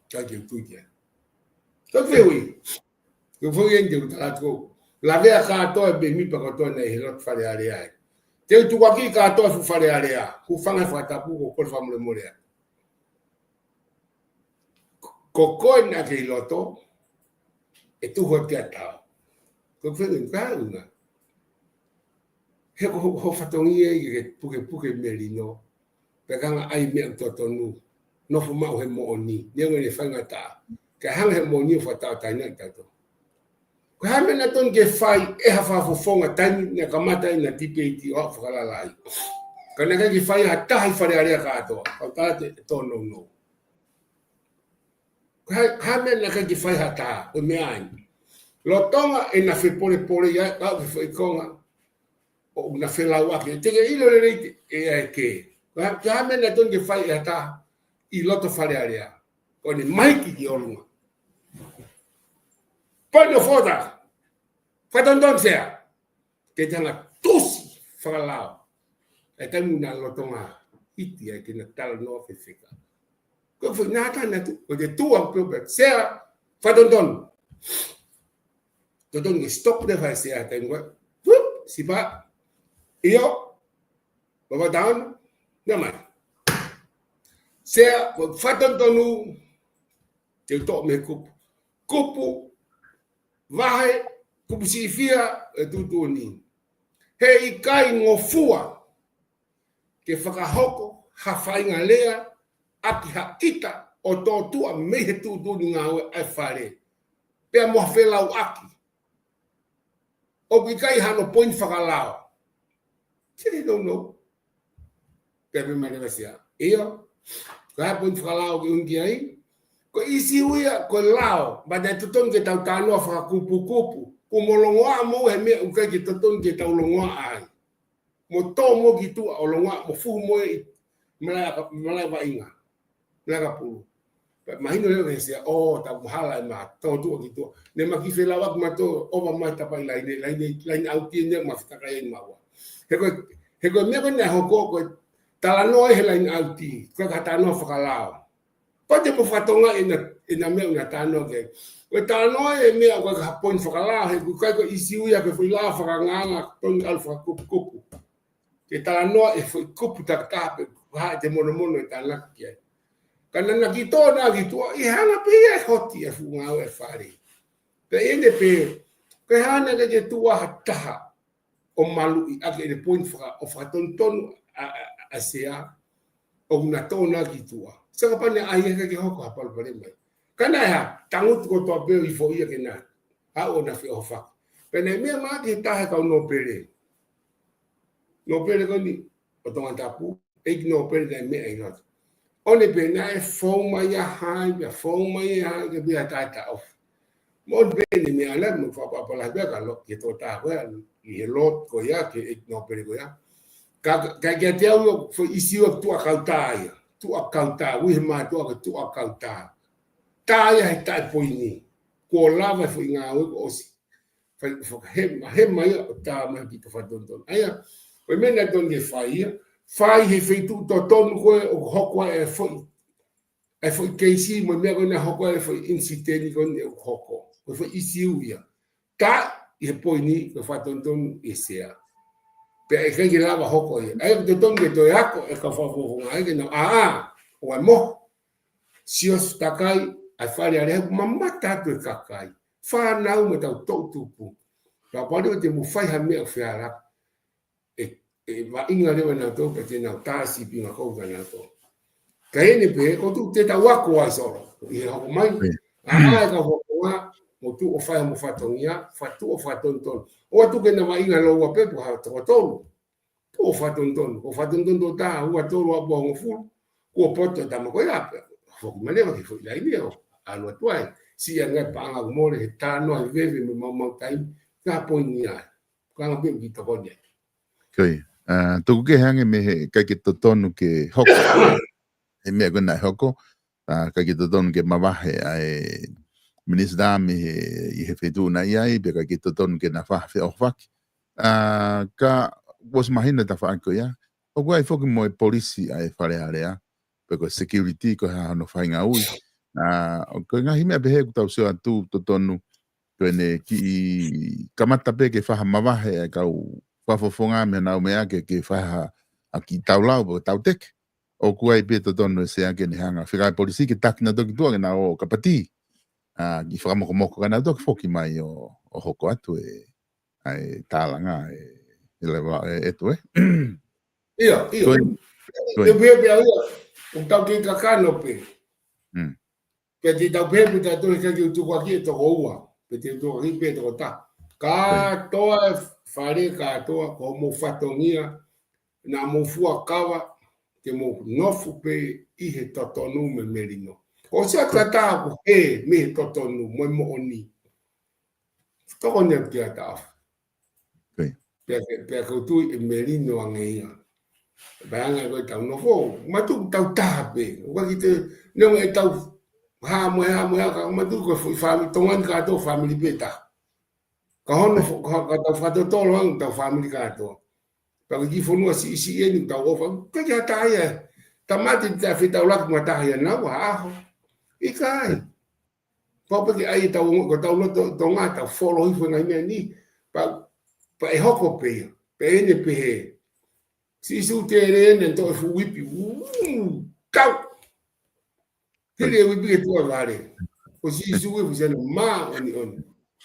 ʻIkai ke u tui ki ai. Ka ko e fehuʻi. Ko e fehuʻi eni te u tala atu. Lavea kātoa e mēmipa kotoa naʻe ʻi he loto Fale Alea ai. Te u tukuakiʻi kātoa e fuʻu Fale Alea. Hūfanga he fakatapu, ko e kole fakamolemole atu. Ko koe naʻa ke ʻi loto, ʻe tuhu atu ki ai e tao. Ko e fengen kāunga. He ko ho, ho fatongia ia ke pukepuke melino. Pea ka ʻi ai e meʻa ʻoku totonu, nofo maʻu he moʻoni, neongo ʻene faingataʻa. Kae hanga he moʻoni ʻo fakatauʻatāinaʻi kitautolu. Ko e hā e meʻa naʻe tonu ke fai ʻe ha fakafofonga taimi naʻe kamata ai ʻena tipeiti ʻo aʻu fakalalaʻi? Ka naʻe ʻikai ke fai ʻe ha taha ʻi Fale Alea kātoa. Kau tā te tōnounou. Ko e hā, hā e meʻa naʻe ʻikai ke fai ʻe ha taha, ko e meʻa eni. Lolotonga ʻena fepolepole ia, kau ke fai konga. ʻOku na felauʻaki, te ke ʻilo lelei ʻe ʻai ke. Ko e hā, ko e hā e meʻa naʻe tonu ke fai ʻe ha taha ʻi loto Fale Alea? Ko ʻene mahiki ki ʻolunga. Point of order. Fakatonutonu Sea. Ke te hanga tusi fakalao. ʻE taimi naʻa lolotonga ʻiti ai ke na talanoa fefeka. Ko e foʻi nata na tu, ko e te tuʻa pē pē. Sea, fakatonutonu. Totonu ke stop leva e Sea taimi ko ē. Whoop, sipa. ʻIo. Baba down. Nā mai. Sea, fakatonutonu. Te u toʻo mei he kupu. Kupu. Vahe. Kupu siʻi fia e tuʻutuʻuni. He ʻikai ngofua ke fakahoko ha faʻahinga lea ʻaki ha ʻita ʻo tōtuʻa mei he tuʻutuʻuni ngāue ʻa e Fale. Pea mo ha felauʻaki. ʻOku ʻikai hano point fakalao. Sili no no. Pea pehē mai leva Sea. ʻIo. Ko e hā e point fakalao ke ʻunu ki ai? Ko e ʻīsiu ia, ko e lao. But naʻe totonu ke tau talanoa fakakupukupu. Kuo mo longoaʻa mo he meʻa ʻoku ʻikai ke totonu ke tau longoaʻa ai. Mo tō mo ki tuʻa ʻo longoaʻa, mo fuhu mo e ʻi malaʻe, malaʻe vaʻinga. Malaʻe kapulu. Pea mahino leva he Sea, ʻo, tau mahala ʻe ma tōtuʻa ki tuʻa. Ne ma kiʻi felauʻaki ma tō, ʻova mai tapa ʻi laine, laine, laine ʻauti ne ma fetakai ai maua. He ko e, he ko e meʻa ko ē naʻe hoko ko e talanoa he laine ʻauti, ko e ka talanoa fakalao. Pea te mo fakatokangaʻi ʻena, ʻena meʻa ʻoku na talanoa ki ai. Ko e talanoa e meʻa ko e ka point fakalao, he ʻoku ʻikai ko e ʻīsiu ia ko e foʻi lao fakangaanga, tonu ʻalu fakakupukupu. Ke talanoa e foʻi kupu takitaha pe ko e hā e te monomono e tānaki ki ai. Ka naʻa na kiʻi tō na ki tuʻa, ʻi he hanga pē ia ʻe hoti e fuʻu ngāue e Fale. Pea ʻi heʻene pehē, ko e hā naʻe ʻikai ke tuʻu ha taha ʻo maluʻi ʻaki ʻene point faka, ʻo fakatonutonu ʻa, ʻa, ʻa Sea, ʻoku na tō na ki tuʻa. Saka pane ai he ʻikai ke hoko ha palopalema ai. Ka naʻe hā, tangutu kotoa pē ʻo ifo ia ke na haʻu ʻo na feʻohofaki. Pea naʻe meʻa mai ki he taha e kau nōpele. Nōpele ko eni, ʻo Tongatapu, ʻeiki nōpele naʻe meʻa ʻi loto. ʻO ne pehē naʻe fou mai ia hai, pea fou mai ia hai, ke pea taʻetaʻofi. Mo ʻo ne pehē ne meʻa leva, mo fakapapala pea ka lo, ke tō tā ko ia, ʻi he lot ko ia, ke ʻeiki nōpele ko ia. Ka, ka kiate au, foʻi ʻīsiu ʻoku tuʻa kautā ia. Tuʻa kautā, ui he mātuʻa ko e tuʻa kautā. Tā ia he taʻe poini. Kuo lava e foʻi ngāue kuo ʻosi. Fai, fai, he, he mai ia ʻo tā mai ki he fakatonutonu. ʻA ia, ko e meʻa naʻe tonu ke fai ia, fai he feituʻu totonu ko ē ʻoku hoko ai e foʻi, e foʻi keisi mo e meʻa ko ē naʻe hoko ai e foʻi incident ko ē ʻoku hoko. Ko e foʻi ʻīsiu ia. Tā ʻi he poini, ko e fakatonutonu ʻe Sea. Pea ʻe ʻikai ke lava hoko ia. ʻA ia, ko e totonu ke toe ako e kau fakafofonga ai ke na, ʻa, ʻa, ʻo e mo. Sio ʻosi takai, ʻa e Fale Alea he ʻoku mamata atu e kakai. Fānau mo e tau toʻutupu. Kapau leva te mo fai ha meʻa ʻoku feala. ʻE, ʻe vaʻinga leva nautolu, pea te nau tā sīpinga kou kia nautolu. Ka ʻi heʻene pehē, ko tu te tau ako ai solo. ʻI he hoko mai. ʻIo. ʻA, ʻa e kau fakafofonga, mo tuʻu ʻo fai mo fatongia, fa tuʻu ʻo fakatonutonu. ʻOua tuku ke na vaʻinga lōua pē pe ko ha toko tolu. Tuʻu ʻo fakatonutonu. ʻO fakatonutonu tō tā, ua tolu ʻalu ʻo hongofulu. Kuo poto e tama ko ia pē. Foki mai leva ki he foʻi laine ʻo ʻalu atu ai. Siʻi ange paʻanga ʻoku mole he talanoa he veve mo e maumau taimi. Ka poini ai. Ka anga pē ki tokoni ai. Ko ia. ʻA, tuku kehe ange mei he ʻikai ke totonu ke hoko. He meʻa ko ē naʻe hoko. ʻA, ʻikai ke totonu ke mavahe ʻa e minisitā mei he, ʻi he feituʻu naʻe ʻi ai, pea ʻikai ke totonu ke na fai ha feʻohofaki. ʻA, ka, kuo ʻosi mahino e tafaʻaki ko ia. ʻOku ʻi ai foki mo e polisi ʻa e Fale Alea. Pe ko e security ko e hā hono faingaʻi. ʻA, ʻoku ʻi ai e ngaahi meʻa pehē ʻoku tau sio atu totonu. Ko ʻene kiʻi kamata pē ke fai ha mavahe ʻa e kau fakafofonga mei heʻenau meʻa ke, ke fai ha kiʻi taulau pe tau teke. ʻOku ʻi ai pē totonu e sea ke ne hanga fika e polisi ke taki nautolu ki tuʻa ke nau ō ʻo kapatī. ʻA, kiʻi fakamokomoko ka nau toki foki mai ʻo, ʻo hoko atu e, ʻa e tālanga e, e leva e, e tu e. ʻIo, ʻio. Ko e, ko e. Te pehē pē au ia, ʻoku tau kei kakano pē. Mm. Pea te tau pehē pē tautolu he ʻikai ke u tukuakiʻi e toko ua, pe te u tukuakiʻi pē e toko taha. Kātoa e fale, kātoa, ko hoʻomou fatongia, naʻa mou fuakava, te mou nofo pē ʻi he totonu mo e melino. Ko e sea tatau ʻoku hē mei he totonu mo e moʻoni. Tokoni atu ki he taʻofi. Ko ia. Pea ke, pea ke u tui ʻe melino ange ia. Pea anga ko e tau nofo, mātuʻaki tau taha pē. ʻOku ʻikai ke te, neongo e tau hā mo e hā mo e hā, ka mātuʻaki ko e foʻi fāmili, Tonga ni kātoa fāmili pē taha. Ka hono fo-, ka, ka tau fakatotolo ange, tau fāmili kātoa. Pea ko e kiʻi fonua siʻisiʻi eni, tau ʻofa, ʻikai ke ʻi ai ha taha ia. Tamati te fetaulaki mo ha taha ia naua, ʻaho. ʻIkai. Pau pē ke ʻai e tau ongo, ko e tau loto Tonga, tau folo hifo e ngaahi meʻa ni. Pea, pea ʻe hoko pē ia. Pea ʻe ne pehē. Sīsū tele ʻene toʻo e fuʻu uipi. Ū, kau. Hili e uipi ki tuʻa vale. Ko Sīsū e fuʻu siana māʻoniʻoni.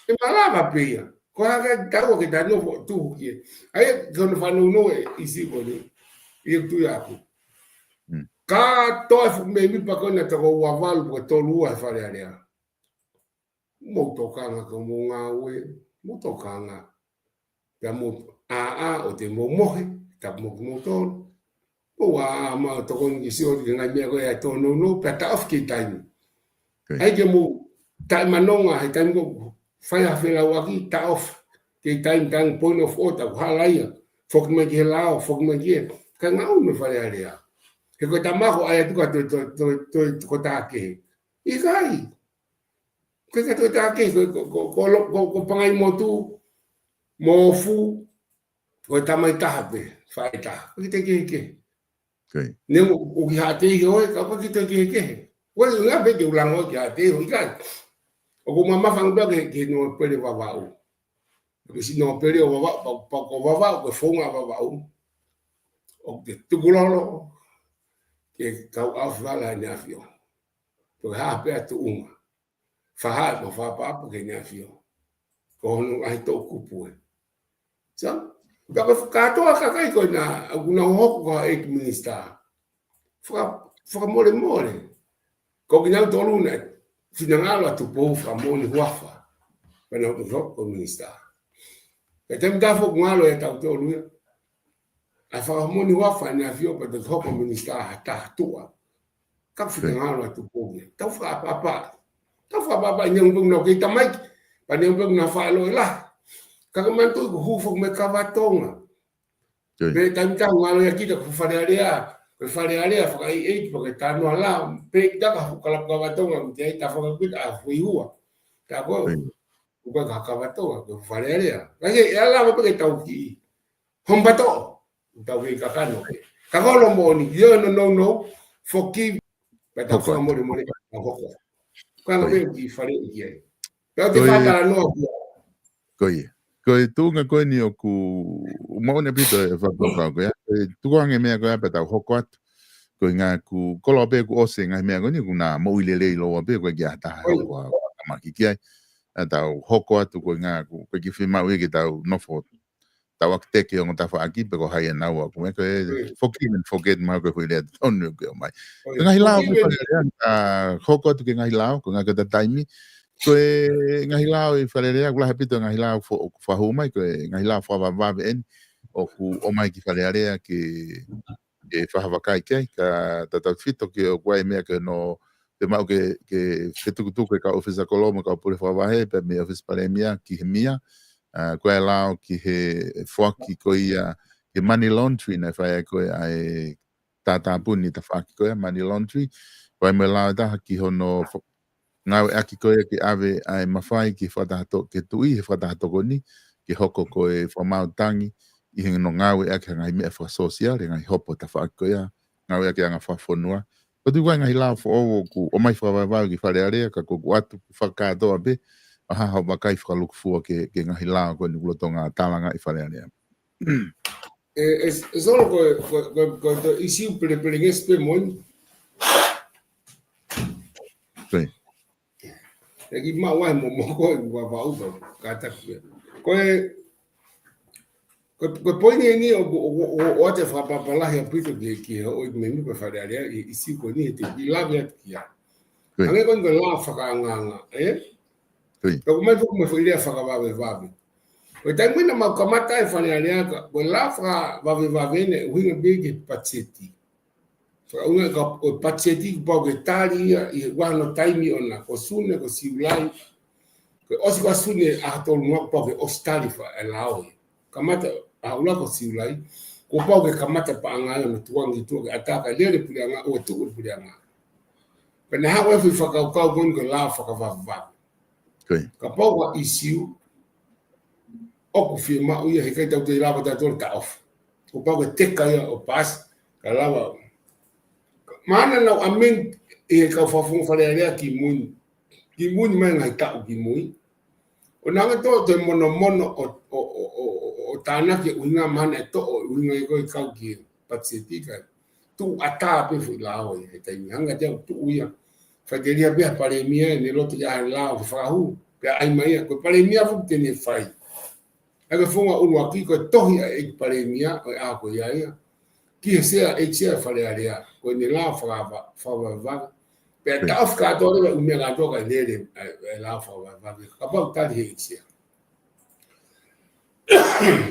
ʻE malava pē ia. Ko e hā e tau ke tau nofo tuhu ki ai. ʻA ia, ko hono fanongo e ʻīsiu ko eni. ʻIo, tui ʻaku. Mm. Kātoa e fuʻu mēmipa ko ena toko ua valu pe ko e tolu ua he Fale Alea. Mou tokanga ki hoʻomou ngāue, mou tokanga. Pea mou ʻā ʻo te mou mohe, tapu mo kimoutolu. Mou ʻā ʻo tokoni ke sio ki he ngaahi meʻa ko ē ʻa e tōnounou, pea taʻofi kei taimi. Ko ia. ʻAi ke mou taʻemanonga he taimi ko ē fai ha felauʻaki, taʻofi kei taimi, tangi point of order, ʻoku hala ia. Foki mai ki he lao, foki mai ki he. Kae ngaʻunu e Fale Alea. He ko e tama ko ē ʻai atu ka toe, toe, toe, toe, ko tā kehe. ʻIkai. Ko e ka toe tā kehe, ko, ko, ko, ko, lo-, ko, ko Pangaimotu, Mofu, ko e tamai taha pē, faʻē taha. Ko e kite kehekehe. Ko ia. Neongo ʻoku ʻi Haʻateiho ē, ka ko e kite kehekehe. Ko e ʻuhinga pē ke u lango ki Haʻateiho, ʻikai. ʻOku mamafa ange pē ke, ke nōpele Vavaʻu. Ke siʻi nōpele ʻo Vavaʻu, pea, pea ko Vavaʻu, ko e founga Vavaʻu. ʻOku ke tukulolo, ke kau ʻaofi vala ʻEne ʻAfio. Ko e hā pē ʻa e tuʻunga. Fahaʻi mo fakaʻapaʻapa ki Heʻene ʻAfio. Ko hono ngaahi toʻukupu ē. So, pea ko e kātoa kakai ko ena, ʻoku nau hoko ko e ʻeiki minisitā. Faka-, fakamolemole. Ko kinautolu naʻe finangalo ʻa Tupou fakamoʻoni huafa. Pea nau hoko ko e minisitā. Pea taimi tatau foki ʻoku ngalo ʻia tautolu ia. ʻA e fakamoʻoni huafa ʻEne ʻAfio pea toki hoko minisitā ha taha tuʻa. Ka ko e finangalo ʻa Tupou ia. Tau fakaʻapaʻapa. Tau fakaʻapaʻapa ʻi he ʻuhinga ʻoku nau kei tamaiki. Pea ʻi he ʻuhinga ʻoku nau faʻa loʻi lahi. Ka ko e manatuʻi ʻoku hū foki mei Kavatonga. Ko ia. Pea taimi tatau ngalo ʻia kita ko e Fale Alea. Ko e Fale Alea fakaʻeiʻeiki pea ko e talanoa lao. Pea kita ka fuʻu kalapu Kavatonga, mou ʻai tafanga kita ʻa Fuihua. Tā ko ē. Ko ia. ʻOku ʻikai ko Kavatonga, ko e Fale Alea. Ka ke, ʻe ala mo pē ke tau ki Hompato, tau kei kakano. Ka ko hono moʻoni, ʻio, no, no, no, forgive, pea tau Hoko atu. fakamolemole, tau hoko. Ka Ko ia. pē ki fale ʻi ai. Pea te Ko ia. fata noa ki ai. Ko ia. Ko e tuʻunga ko eni ʻoku moʻoni ʻaupito e fakakaukau ko ia. Ko e tukuange meʻa ko ia pea tau hoko atu. Ko e ngaahi ku, kolo pē kuo ʻosi ngaahi meʻa ko eni ʻoku na moʻui lelei loa pē ko e ki ʻata Ko ia. hoko a, a maki ki ai. ʻA tau hoko atu ko e ngaahi ku, ko e kiʻi fiemaʻu ia ke tau nofo tau ʻaki teke ongo tafaʻaki pe ko hai ʻa naua ko e meʻa ko e Mm. forgive and forget, mahalo ko e foʻi lea tonu ke ʻomai. Ko e Ko e ngaahi lao forgive ko e and Fale Alea, ʻa, hoko atu ki he ngaahi lao, ko e ngaahi ko e taimi. Ko e ngaahi lao ʻi Fale Alea, ʻoku lahi ʻaupito e ngaahi lao fo-, ʻoku fakahū mai, ko e ngaahi lao fakavavevave eni, ʻoku ʻomai ki Fale Alea ke, ke fakavakai ki ai, ka tatau fito ke ʻoku ʻi ai e meʻa ke no, te mau ke, ke fetukutuku e kau ʻōfisa kolo mo e kau pule fakavahe, pea mei he ʻōfisa palēmia ki he mia, ʻa, ko e lao ki he foaki ko ia, ki he money laundry naʻe fai ai ko ē ʻa e tātāpuni tafaʻaki ko ia, money laundry. Ko e meʻa lao ʻe taha ki hono fo-, ngāueʻaki ko ia ke ʻave ʻa e mafai ki he fakataha to-, ki he tuʻi, he fakataha tokoni, ke hoko ko e fakamaau tangi, ʻi hono ngāueʻaki ha ngaahi meʻa fakasōsiale, ngaahi hopo tafaʻaki ko ia, ngāueʻaki anga fakafonua. Ko e tuʻu ko e ngaahi lao foʻou ʻoku ʻomai fakavavevave ki Fale Alea, ka ko ʻeku ʻoatu fakakātoa pē, ʻA haʻo vakai fakalūkufua ki he, ki he ngaahi lao ko eni ʻoku lolotonga tālangaʻi ʻi Fale Alea. E, e, e Solo, ko e, ko e, ko e, ko e ʻisiū pelepelengesi pē moʻoni. Pē. ʻE kiʻi maʻu ai mo, mo ko e ua vau ka, ka taku pē. Ko e, ko e, ko e poini eni ʻoku, ʻo, ʻo, ʻo, ʻoatu e fakapapālangi ʻaupito ki, ki he ʻoku mei muʻa ko e Fale Alea, ʻi, ʻisiū ko eni he te u kiʻi lave atu ki ai. Pē. Hangē ko eni ko e lao fakaangaanga, ē? Pē. Ka ʻoku ʻomai foki mo e foʻi lea fakavavevave. Ko e taimi naʻa mau kamata ai Fale Alea ka, ko e lao fakavavevave eni ʻuhinga pē ki he patiseti. Fakaʻuhinga ka ko e patiseti kuo pau ke tali ia ʻi he ʻaho taimi ʻona, ko Sune, ko Siulai. Ko e ʻosi ko Sune ʻaho tolu noa kuo pau ke ʻosi tali fa e lao ia. Kamata ʻaho ʻuluaki ko Siulai, kuo pau ke kamata paʻanga ia ʻo tukuange ki tuʻa ke ʻatā kae lele puleʻanga, ʻo tuʻu puleʻanga. Pea naʻe haʻu e foʻi fakakaukau ko eni ko e lao fakavavevave. Ko e. Kapau ko ha ʻisiū ʻoku fiemaʻu ia, heʻikai tau toe lava tautolu taʻofi. Kuo pau ke teka ia ʻo paasi, kae lava. Mahalo naʻa nau amend ʻe he kau fakafofonga Fale Alea kimui. Kimui ni mai ngaahi taʻu kimui. ʻO nau hanga ʻo toe monomono ʻo, ʻo, ʻo tānaki e ʻuhinga mahalo naʻe toʻo e ʻuhinga ia ko e kau ki he patiseti kae tuʻu ʻatā pē foʻi lao ia he taimi. Hanga ʻe au ʻo tuʻu ia. Faikelia pē ha palēmia ʻene loto ia he lao ke fakahū. Pea ʻai mai ia, ko e palēmia foki te ne fai. ʻA ia ko e founga ʻuluaki ko e tohi ʻa e palēmia, ʻo e ʻaho ko ia ia. Ki he sea, ʻEiki Sea Fale Alea, ko ʻene lao fakava-, fakavavevave. Pea taʻofi kātoa leva e ʻū meʻa kātoa kae lele, ʻa e, ʻa e lao fakavavevave. Kapau tali he ʻEiki Sea.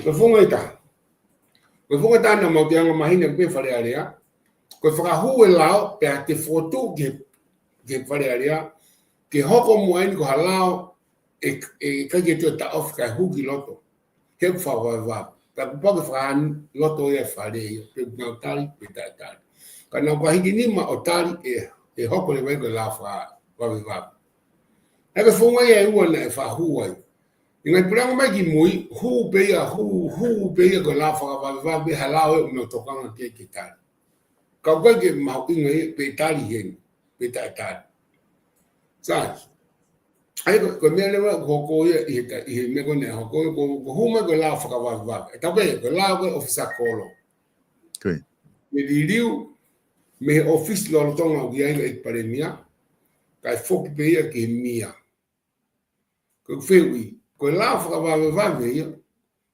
Ko e founga ʻe taha. Ko e founga ʻe taha naʻa mau toe angamaheni pē Fale Alea. Ko e fakahū e lao, pea te fokotuʻu ki he, ki he Fale Alea. Ke hoko muʻa eni ko ha lao, ʻe, ʻe ʻikai ke toe taʻofi kae hū ki loto. He ʻoku fakavavevave. Pea kuo pau ke fakahā loto ia e fale ia, pe ʻoku nau tali, pe taʻe tali. Ka nau ka hiki nima ʻo tali ʻe, ʻe hoko leva ia ko e lao fakavavevave. ʻA ia ko e founga ia ʻe ua naʻe fakahū ai. ʻI he ngaahi puleʻanga mai kimui, hū pē ia, hū, hū pē ia ko e lao fakavavevave, ha lao ʻe ʻoku nau tokanga ki ai ke tali. Ka ʻoku ʻikai ke mahuʻinga ia pe tali heni, pe taʻe tali. Sai. ʻA ia ko, ko e meʻa leva ʻoku hoko ia ʻi he ta-, ʻi he meʻa ko eni ʻoku hoko ia, ko, ko e hū mai ko e lao fakavavevave. ʻE tau pehē, ko e lao ko e ʻofisa kolo. Ko e. Ke liliu mei he ʻōfisi lolotonga ʻoku ʻi ai e palēmia, kae foki pē ia ki he mia. Ko e fehuʻi, ko e lao fakavavevave ia,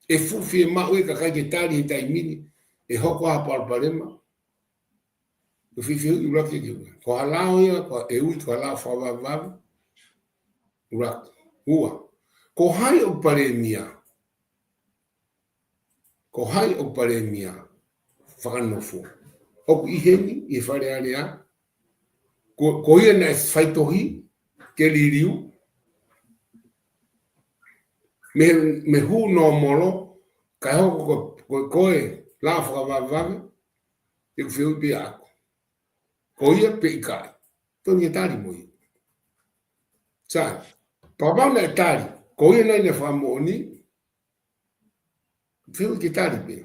ʻe fuʻu fiemaʻu ia ka ʻikai ke tali he taimi ni, ʻe hoko ha palopalema. Ko e fehuʻi ʻuluaki ia ke ua. Ko ha lao ia, ko e ui, ko ha lao fakavavevave. ʻUluaki. Ua. Ko hai ʻoku palēmia? Ko hai ʻoku palēmia fakanofo? ʻOku ʻi heni, ʻi Fale Alea. Ko, ko ia naʻe faitohi ke liliu. Mei, mei he hū nōmolo, kae hoko ko, ko, ko e lao fakavavevave, ʻeku fehuʻi pē ʻaʻaku. Ko ia pe ʻikai? Tonu ke tali mo ia. Sai, kapau naʻe tali, ko ia naʻe fakamoʻoni, fehuʻi ke tali pē.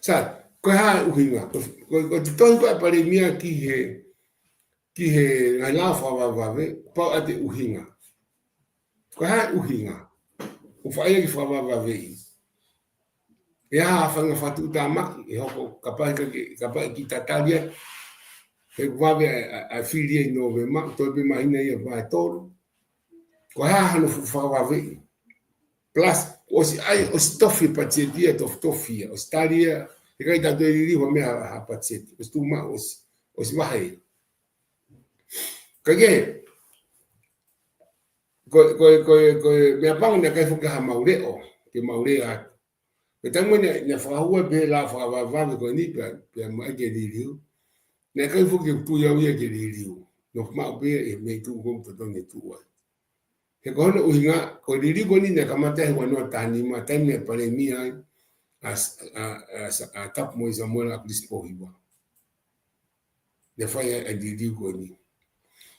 Sai, ko e hā e ʻuhinga? Ko, ko, ko e tohi ko e palēmia ki he, ki he ngaahi lao fakavavevave, pau ʻa e ʻuhinga. Ko e hā e ʻuhinga? ʻOku fai ia ke fakavavevave. ʻE hā ha faʻahinga fakatuʻutāmaki, ʻe hoko kapau ʻe ʻikai ke, kapau ʻe kiʻi tatali ai. He ʻoku vave ʻa e, ʻa e, ʻa e fili ʻi Nōvema, toe pē māhina ia vahe tolu. Ko e hā hano fuʻu fakavavevave. Plus, ʻosi ʻai, ʻosi tofi patiseti ia, tofi, tofi ia, ʻosi tali ia, heʻikai tau toe liliu ha meʻa ha, ha patiseti, ʻosi tuʻu maʻu, ʻosi, ʻosi vahe. Ka ke, ko, ko, ko, ko e meʻapango naʻe ʻikai foki ha mau leʻo, ke mau lea atu. Ko e taimi naʻe, naʻe fakahū ai pē lao fakavavevave ko eni pea, pea maʻu ke liliu. Naʻe ʻikai foki ke tui au ia ke liliu. Nofo maʻu pē ia ʻi he meʻa tuʻu ko ē ʻoku totonu ke tuʻu ai. He ko hono ʻuhinga, ko e liliu ko eni naʻe kamata he ua noa taha nima, taimi naʻe palēmia ai ʻa, ʻa, ʻa, ʻa, ʻa Tapu Moʻui Samuela ʻa Chris Pohiva. Naʻe fai ai e liliu ko eni.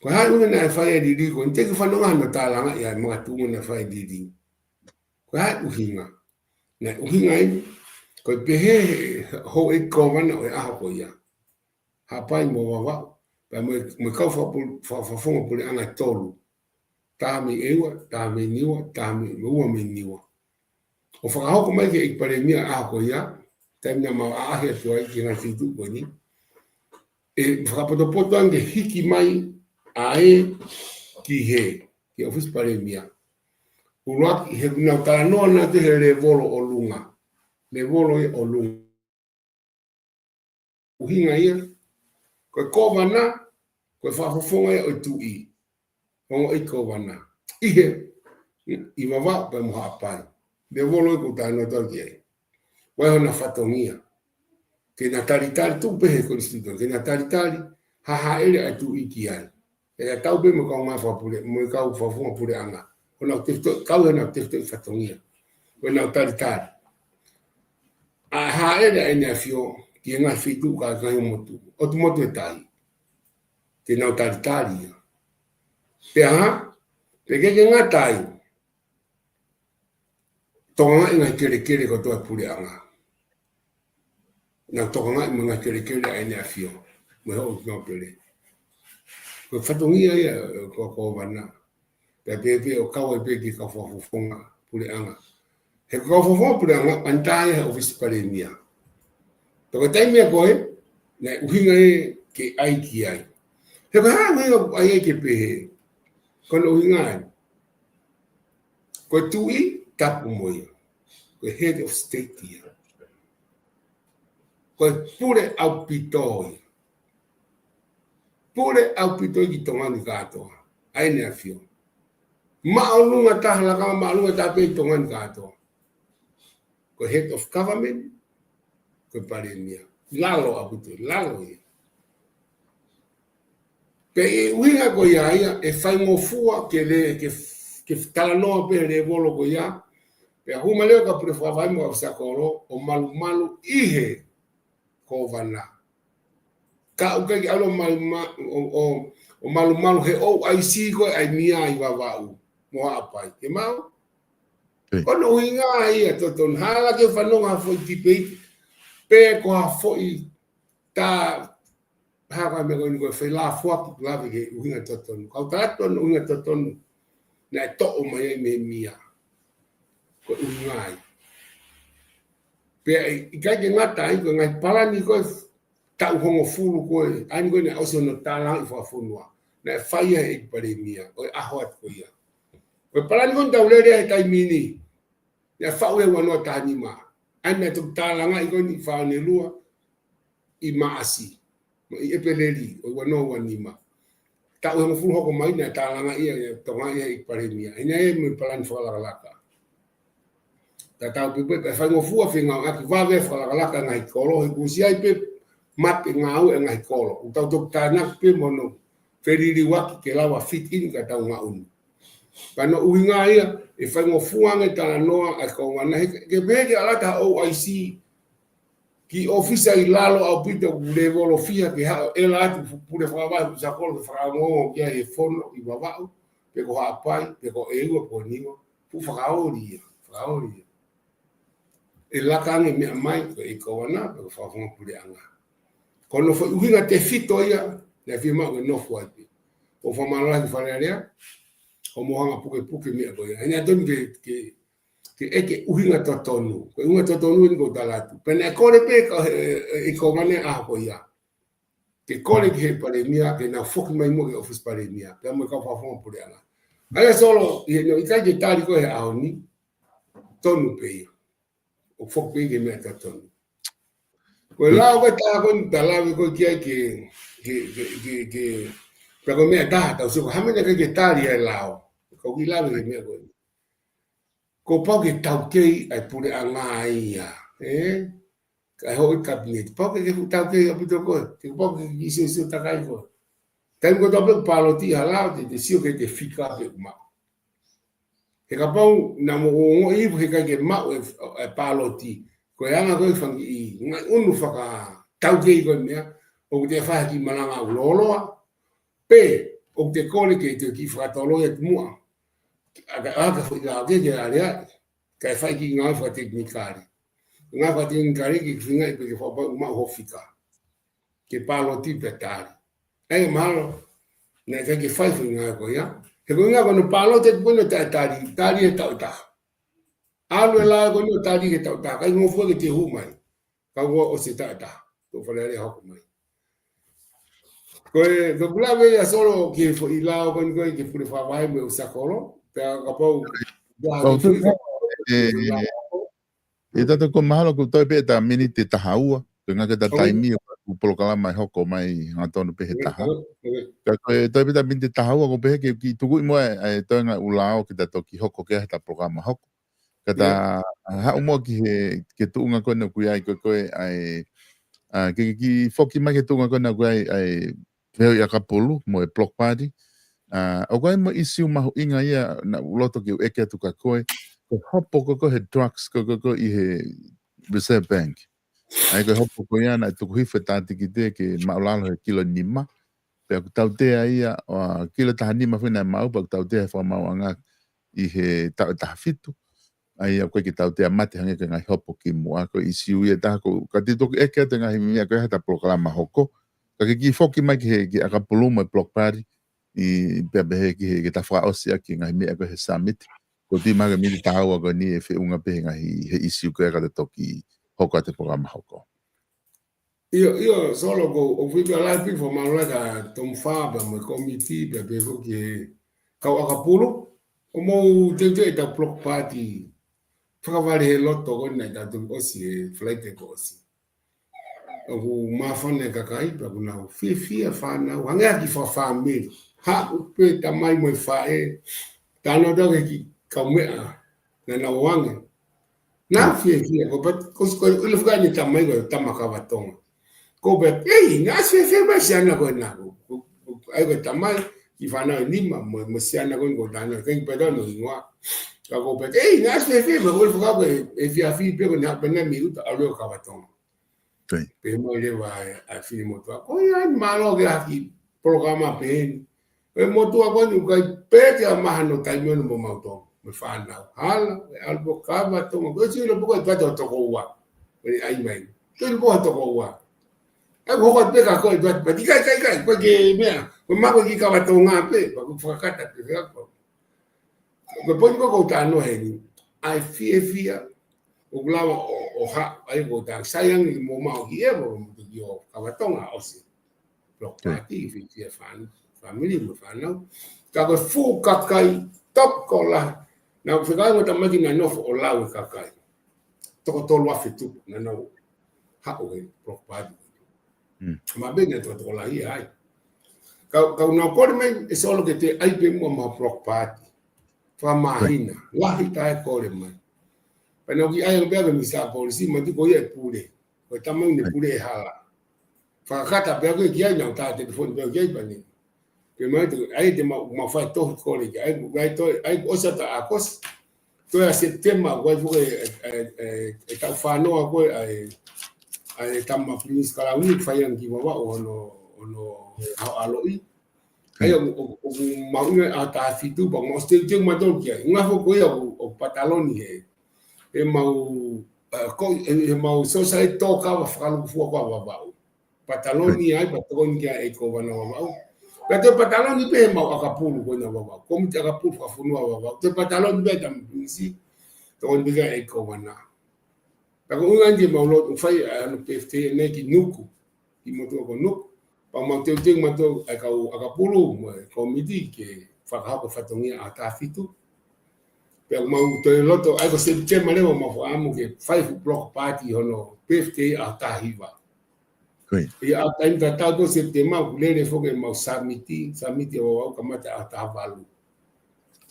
Ko e hā e ʻuhinga naʻe fai ai e liliu ko eni? Te u kiʻi fanongo hano tālangaʻi ʻa e makatuʻunga naʻe fai ai e liliu. Ko e hā e ʻuhinga? Naʻe ʻuhinga eni, ko e pehē ʻe he houʻeiki kōvana ʻo e ʻaho ko ia, Haʻapai mo Vavaʻu, pea mo e, mo e kau fakapu-, fa-, fakafofonga puleʻanga ʻe tolu. taha mei ʻEua, taha mei Niua, taha mei, ua mei Niua. ʻO fakahoko mai ki he ʻEiki Palēmia ʻaho ko ia, taimi naʻa mau ʻaʻahi atu ai ki he ngaahi feituʻu ko eni, ʻe fakapotopoto ange ke hiki mai ʻa e ki he, ki he ʻōfisi Palēmia. ʻUluaki, he ʻoku nau talanoa nautolu he lēvolo ʻolunga. Lēvolo ia ʻolunga. ʻUhinga ia, ko e kōvana, ko e fakafofonga ia ʻo e tuʻi. Ongo ʻeiki kōvana. ʻI he, ʻi Vavaʻu pea mo Haʻapai. Lēvolo ia ʻoku ou talanoa atu ki ai. ʻOku ʻi ai hona fatongia. Ke na talitali, tuku pē he konisitūtone, ke na talitali, ha hāʻele ʻa e tuʻi ki ai. ʻE tatau pē mo e kau ngāue fakapule, mo e kau fakafofonga puleʻanga. Ko ʻenau tefitoʻi, kau ʻenau tefitoʻi fatongia. Ko ʻenau talitali. ʻA e hāʻele ʻa ʻEne ʻAfio ki he ngaahi feituʻu, ki he ngaahi motu. ʻOtu motu ʻe taha. Ke nau talitali ia. Pea hā, pea ʻikai ke ngata ai. Tokangaʻi e ngaahi kelekele kotoa ʻa e puleʻanga. Nau tokangaʻi mo e ngaahi kelekele ʻa ʻEne ʻAfio. Mo e houʻeiki nōpele. Ko e fatongia ia, ko, ko e kōvana. Pea pehē pē ʻo kau ai pē ki he kau fakafofonga puleʻanga. He ko e kau fakafofonga puleʻanga, ʻantai he ʻōfisi Palēmia. Pea ko e taimi ia ko ē, naʻe ʻuhinga ia ke ʻai ki ai. He ko e hā e ʻuhinga ʻoku ʻai ai ke pehē. Ko hono ʻuhinga ia. Ko e tuʻi tapu mo ia. Ko e head of state ia. Ko e pule ʻaupito ia. Pule ʻaupito ia ki Tonga ni kātoa. ʻA ʻEne ʻAfio. Māʻolunga taha, lakanga māʻolunga taha pē ʻi Tonga ni kātoa. Ko e head of government, ko e Palēmia. Lalo ʻaupito, lalo ia. Pea ʻi he ʻuhinga ko ia ia, ʻe faingofua ke le, ke, ke talanoa pē he lēvolo ko ia. Pea hū mai leva e kau pule fakavaʻe mo e kau ʻōfisa kolo, ʻo malumalu ʻi he kōvana. Ka ʻoku ʻikai ke ʻalu ʻo malu-, ma-, ʻo, ʻo, ʻo malumalu he ʻo ʻai si ko e ʻai mia ʻi Vavaʻu mo Haʻapai. Ke maʻu? Ko hono ʻuhinga ia totonu. Hala ke fanongo ha foʻi tipeiti. Pe ko ha foʻi tā, ha ko e meʻa ko eni ko e felāfoaki lave ki he ʻuhinga totonu. Kau tala atu hono ʻuhinga totonu. Naʻe toʻo mai ai mei mia. Ko e ʻuhinga ia. Pea ʻi, ʻikai ke ngata ai, ko e ngaahi palani ko e taʻu hongofulu ko ē, ʻa eni ko ē naʻe ʻosi hono tālangaʻi fakafonua. Naʻe fai ia he ʻEiki Palēmia, ʻo e ʻaho atu ko ia. Ko e palani ko eni tau lele he taimi ni, naʻe faʻu he ua noa taha nima. ʻA eni naʻe toki tālangaʻi ko eni Fānelua, ʻi Maʻasi, mo ʻi ʻEpeleli, ʻo e ua noa ua nima. Taʻu hongofulu hoko mai naʻe tālangaʻi ia, ʻe Tonga ia he ʻEiki Palēmia. ʻA eni ia mo e palani fakalakalaka. Tatau pē pē, pea faingofua fengāueʻaki vave fakalakalaka e ngaahi kolo, he kuo ʻosi ʻi ai pē mape ngāue e ngaahi kolo. ʻOku tau toki tānaki pē mo hono feliliuaki ke lava fit in ki heʻetau ngaʻunu. Pea ko hono ʻuhinga ia, ʻe faingofua ange talanoa ʻa e kōvana, he ke pehē ke ʻalu atu ha ʻo ʻai si ki he ʻōfisi ʻi lalo ʻaupito ʻoku lēvolo fiha ke haʻu ʻo ʻela atu fu-, pule fakavaʻe, ʻōfisa kolo ke fakaongoongo ki ai he fono ʻi Vavaʻu, pe ko Haʻapai, pe ko ʻEua, pe ko Niua, fuʻu fakaoli ia, fakaoli ia. ʻE laka ange e meʻa mai, ko e ʻeiki kōvana, pe ko e fakafofonga puleʻanga. Ko hono foʻi ʻuhinga tefito ia, naʻe fiemaʻu ke nofo ai pē. ʻOku fakamālō lahi ki Fale Alea, ʻo mou hanga pukepuke meʻa ko ia. He naʻe totonu ke, ke, ke ʻeke ʻuhinga totonu. Ko e ʻuhinga totonu eni ʻoku ou tala atu. Pea naʻe kole pē ka, e, e, ʻeiki kōvana ʻaho ko ia. Ke kole ki he Palēmia, ke nau foki mai muʻa ki he ʻōfisi Palēmia. Pea mo e kau fakafofonga puleʻanga. ʻA ia Solo, ʻi he, no, ʻikai ke tali koe he ʻaho ni, tonu pē ia. ʻO foki pē ki he meʻa totonu. Ko e lao ko ē ʻe taha ko eni ta lave ko ē ki ai ke, ke, ke, ke, ke, pea ko e meʻa ʻe taha, tau sio ko e hā e meʻa naʻe ʻikai ke tali ai e lao. Ko e kiʻi lave ki he meʻa ko eni. Kuo pau ke taukei ʻa e puleʻanga ia, ē? Ka e houʻeiki kapineti. Pau ke ke fuʻu taukei ʻaupito koe. Ke pau ke ke sio, sio takai koe. Taimi ko ē ʻoku tau pē paloti ha lao, te, te sio ki he fika pē ʻoku maʻu. He kapau naʻa mo ongoʻi he ʻikai ke maʻu e, e paloti. Ko e anga ko ē e fanga kiʻi ngaʻunu fakataukei ko e meʻa, ʻoku te fai ha kiʻi malanga ʻoku lōloa, pe ʻoku te kole ke te kiʻi fakatoloi atu muʻa. ʻA ka, ʻa ka foʻi ngāue ke, ke aleaʻi. Kae fai kiʻi ngāue fakatekinikale. Ngāue fakatekinikale ke feinga pē ke fakapapauʻi ʻoku maʻu hoʻo fika. Ke paloti pea tali. ʻA ia mahalo, naʻe ʻikai ke fai e foʻi ngāue ko ia. He ko e ʻuhinga ko hono palōteki ko eni ʻo tali, tali he taʻu ʻe taha. ʻAlu e lao ko eni ʻo tali he taʻu ʻe taha. ʻIkai ngofua ke toe hū mai. Ka ʻoku ʻosi e taʻu ʻe taha. Tuʻu Fale Alea hoko mai. Ko e, ko e kula vei ʻa Solo ki he foʻi lao ko eni ko e ki he pule fakavahe mo e ʻusa kolo. Pea kapau. Pau tu, ʻe, ʻe tata ko mahalo ko e toe pē ʻeta miniti ʻe taha ua. Ko e ngaahi ʻeta taimi ʻoku polokalama ʻe hoko mai hangatonu pē he taha. Ka ko e toe pē ʻeta miniti ʻe taha ua ko e pehē ke kiʻi tuku ʻi muʻa e, e toe ngaahi ʻū lao ke ta toki hoko ki ai heʻeta polokalama hoko. Ka ta haʻu muʻa ki he, ki he tuʻunga ko eni ʻoku ʻi ai ko e, ko e, ʻa e, ʻa, ke, ke kiʻi foki mai ki he tuʻunga ko eni ʻoku ʻi ai, ʻa e, fehuʻi ʻakapulu mo e block party. ʻA, ʻoku ʻi ai mo e ʻīsiu mahuʻinga ia naʻa ku loto ke u ʻeke atu kia koe. Ko e hopo ko ē ko ē he drugs ko ē ko ē ʻi he Reserve Bank. ʻA ia ko e hopo ko ia naʻe tuku hifo e tātikite ke māʻulalo he kilo nima. Pea ʻoku tautea ia, ʻa, kilo taha nima foʻi naʻe maʻu, pea ʻoku tautea he fakamaauʻanga ʻi he taʻu ʻe taha fitu. ʻA ia ʻoku ʻikai ke tautea mate hangē ko e ngaahi hopo kimuʻa ko e ʻīsiu ia ʻe taha ko ē. Ka te u toki ʻeke atu e ngaahi meʻa ko ē heʻeta polokalama hoko. Ka ke kiʻi foki mai ki he, ki he ʻakapulu mo e block party. ʻI pea pehē ki he, ke ta fakaʻosi ʻaki e ngaahi meʻa ko ē he summit. Ko e tui mai ko e miniti ʻe taha ua ko eni ʻe feʻunga pē he ngaahi, he ʻīsiu ko ē ka ta toki hoko atu e polokalama hoko. ʻIo, ʻio, Solo ko, ʻoku ou fie pē ʻalu atu pē fakamālō kia Tom Fā pea mo e kōmiti pea pehē foki ki he kau ʻakapulu. ʻOku mou teuteu ʻeta block party fakavaleloto ko eni naʻa ta toki ʻosi he Falaite kuo ʻosi. ʻOku māfana e kakai, pea ʻoku nau fiefia fānau, hangē ha kiʻi fakafāmili. Haʻu pē tamai mo e faʻē, talanoa atu ki he kiʻi kaumeʻa, naʻa nau ʻoange. Naʻa fiefia, ko e pehē, ko e, ko e ʻilo fakaʻi ʻene tamai ko e tama kava Tonga. Ko e pehē, ʻei, naʻa fiefia mai siana ko ena ko. Ko, ko, ʻa ia ko e tamai, kiʻi fānau ʻe nima, mo, mo siana ko eni ko e tana, ʻikai pē tau no hingoa. Ka ko e pehē, ʻei, naʻa fiefia mai, ko e ʻilo fakaʻi ko e, efiafi pē ko eni haʻu pē ena mei ʻuta, ʻalu ʻo kava Tonga. Pehē mai leva ʻa e, ʻa e finemotuʻa. Ko ia ʻeni mālō ke ʻi ai ha kiʻi polokalama pehē ni. Ko e motuʻa ko eni ʻoku ʻikai pē ke ʻi ai ha mahino taimi ʻoku ʻi ai mo mautolu. Mo e fānau. Hala, ʻe ʻalu ʻo kava Tonga. Ko e sio ʻilo pē ko e tuʻa toko ua. Ko e ʻai mai. Ko e ʻilo pē ko e toko ua. ʻAi, ʻoku hoko atu pē ka ko e tuʻa, pati kai, kai, kai. Ko e ke meʻa. Ko e maʻu ko e kiʻi kava Tonga pē. Pea ʻoku fakakata pē, fea ko. Ko e poini ko ē ʻoku ou talanoa heni, ʻa e fiefia, ʻoku lava ʻo, ʻo ha, ʻa ia ʻoku ou talanoa, sai ange mo maʻu ki ʻevo, mo tuki ʻo kava Tonga ʻosi. Block party, fiefia fān-, fāmili mo fānau. Ka ko e fuʻu kakai, tokolahi, naʻa ku fekau mo e tamaiki naʻe nofo ʻo lau e kakai. Toko tolu afe tupu, naʻa nau haʻu he block party. Mm. Maʻu pē naʻe toko, tokolahi ai. Ka, ka ʻoku nau kole mai ʻe Solo ke te ʻai pē muʻa mo ha block party. Fakamāhina. Lahi taʻe kole mai. Pea naʻa ku ʻai ange pē ʻa e Minisitā Polisi, ma tu ko ia e pule. Ko e tamai ne pule e hala. Fakakata pē ʻa koe ki ai naʻa ku tā telefoni pē ki ai pea ne. Pea mai tu, ʻai te ma, ma fai tohi kole ki ai, ʻai to, ʻai ʻosi ʻa ʻAokosi. Toe ʻa Sepitema, ʻoku ʻi ai foki e, e, e, e taʻu fānoa ko ē, ʻa e, ʻa e tama Pilinisi Kalauni, fai ange ki Vavaʻu ʻo hono, hono ʻaho ʻaloʻi. ʻA ia, ʻoku, ʻoku, ʻoku mahuʻinga ʻa e taha fitu, pea mau ʻosi teuteu mautolu ki ai. Ngafo ko ia ʻoku, ʻoku pataloni he, he mau, ʻa, ko, he, he mau sōsaieti tō kava fakalūkufua ko ē ʻa Vavaʻu. Pataloni ai, pea tokoni ki ai ʻEiki Kōvana Vavaʻu. Pea toe pataloni pē he mau ʻakapulu ko ena Vavaʻu. Kōmiti ʻakapulu fakafonua Vavaʻu. Toe pataloni pē he tama Pilinisi, tokoni pē ki ai ʻEiki Kōvana. Pea ko e ʻuhinga eni ke mau lotu fai, ʻa, hono birthday ʻanenai ki Nuku. Ki motuʻa ko Nuku. Pea mau teuteu mautolu ʻa e kau ʻakapulu mo e kōmiti ke fakahoko fatongia ʻaho taha fitu. Pea mau toe loto, ʻa ia ko Sepitema leva mau fakaʻamu ke fai fuʻu block party hono birthday ʻaho taha hiva. Ko ia. ʻIa, ʻa e taimi tatau ko Sepitema, ʻoku lele foki ʻemau sāmiti, sāmiti ʻo Vavaʻu kamata ʻaho taha valu.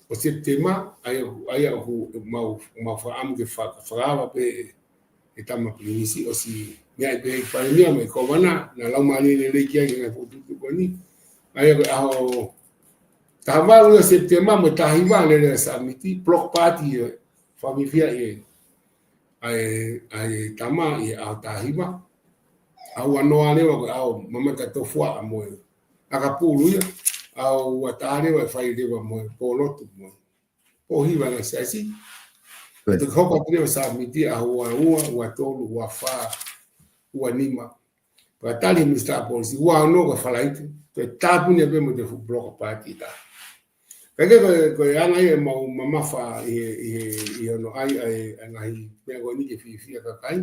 ʻO Sepitema, ʻa ia, ʻa ia ʻoku mau, mau fakaʻamu ke faka-, fakaava pē ʻe he tama Pilinisi ʻosi meʻa ai pē ʻEiki Palēmia mo e Kōvana, naʻa laumālie lelei ki ai ki he ngaahi fokotuʻutuʻu ko eni. ʻA ia ko e ʻaho taha valu ia Sepitema mo e taha hiva lele ʻa e sāmiti, block party ʻe fakafiefia ʻe ʻa e, ʻa e tama ʻi he ʻaho taha hiva. ʻAho ua noa leva ko e ʻaho mamata tofuaʻa mo e ʻakapulu ia. ʻAho ua taha leva ʻe fai leva mo e pōlotu mo e pōhiva ʻa e siasi. Pea toki hoko atu leva sāmiti ʻaho ua ua, ua tolu, ua fā, ua nima. Pea tali Minisitā Polisi, ua ono ko e Falaite. Toe tāpuni pē mo e fuʻu block party ʻe taha. Kae kehe ko e, ko e anga ia ʻemau mamafa ʻi he, ʻi he, ʻi hono ʻai ʻa e, ʻa e ngaahi meʻa ko eni ke fiefia kakai.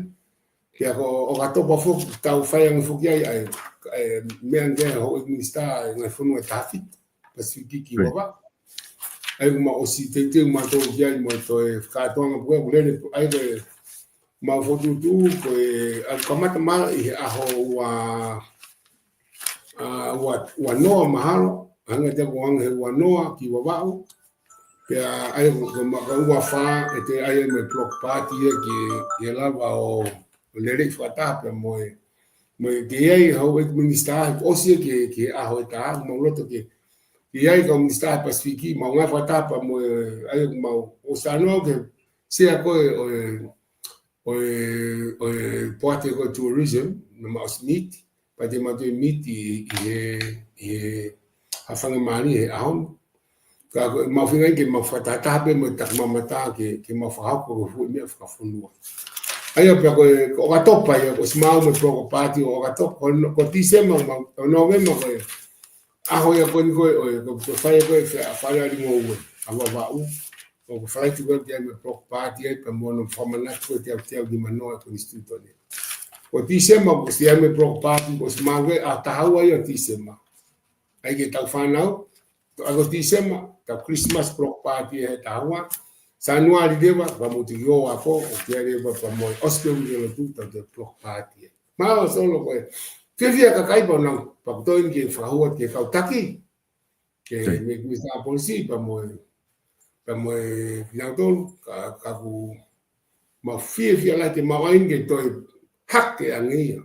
Pea ko ʻOkatopa foki, tau fai ange foki ai ʻa e, ʻa e meʻa ange ʻa e houʻeiki minisitā ʻa e ngaahi fonua ʻe taha fitu, Pasifiki ki Vavaʻu. ʻA ia ʻoku mau ʻosi teuteu mautolu ki ai mo e toe kātoanga pē ʻoku lele ai ko e mau fokotuʻutuʻu ko e ʻa e kamata mai ʻi he ʻaho ua, ʻa, ua, ua noa mahalo, hangē ʻoku ange he ua noa ki Vavaʻu. Pea ʻa ia ko, ko ma-, ko e ua fā ʻe toe ʻai mo e block party ia ke, ke lava ʻo, ʻo lele fakataha pea mo e, mo e ke ʻi ai houʻeiki minisitā, ʻosi ia ke, ke ʻaho ʻe taha, mau loto ke, ke ʻi ai kau minisitā Pasifiki, mau ngāue fakataha pea mo e, ʻa ia mau ʻosi ʻa noa ke sea ko e, ʻo e, ʻo e, ʻo e poate ko e tourism, naʻa mau ʻosi meet, pea te mau toe meet ʻi, ʻi he, ʻi he Haʻafaingamālie he ʻaho ni. Ka ko e mau feinga ke mau fakatahataha pē mo e takimamata ke, ke mau fakahoko ko e fuʻu meʻa fakafonua. ʻA ia pea ko e, ko ʻOkatopa ia, ko e ʻosi maʻu mo e block party ʻo ʻOkatopa, ko, ko Tīsema, mau, ko Nōvema ko e ʻaho ia ko eni ko e, ʻo e, ko e, ko e fai ko e, fe-, Fale Alii Ngoue, ʻa Vavaʻu. ʻOku falaiti ko e ke ʻai mo e block party ai pea mo hono fakamanatu ko e teau, teau nimanoa ʻo e Konisitūtone. Ko Tīsema, ko e ʻosi ʻai mo e block party, ko e ʻosi maʻu ko e ʻaho taha ua ia ʻo Tīsema. ʻAi ke tau fānau, ʻa ia ko Tīsema, tau Christmas block party he taha ua. Sānuali leva, pea mo e tuʻi ʻo ako, ʻo ke leva pea mo e ʻosi pē uike lotu, tau toe block party. Mālō Solo ko e fiefia kakai pea nau, pea ko e toe eni ke fakahua ke kau taki. Ke Sai. me kuisa polisi pea mo e, pea mo e kinautolu, ka, ka ʻoku mau fiefia lahi ke mau ʻai ke toe hake ange ia.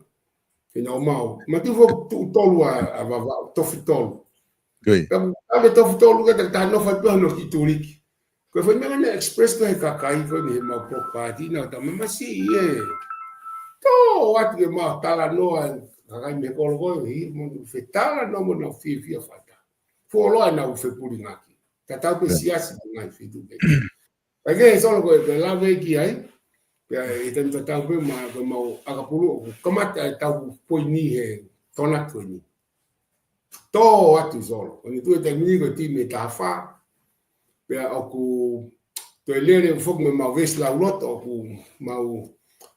Ke nau mau, ma tu fo tu tolu ʻa, ʻa Vavaʻu, tofi tolu. Kei. Ka, ka ke tofi tolu ke ta, ta nofo atu hono ki tuliki. Ko e fai meʻa ne express ko e kakai ko eni he mau block party na ta mamasi ē. Tō atu ke mau talanoa kakai mei he kolo ko eni, mo fetala no mo nau fiefia fakataha. Fuoloa nau fepulingaki. Tatau pē Kei. siasi mo e ngaahi feituʻu pē. Kae kehe Solo ko e, ko e lave ki ai. Pea ʻi he taimi tatau pē ma, ko e mau ʻakapulu ʻoku kamata e tau poini he tona ko eni. Tō atu Solo. Ko eni tuʻu he taimi ni ko e timi ʻe taha fā. Pea ʻoku toe lele foki mo e mau vesi lauloto ʻoku mau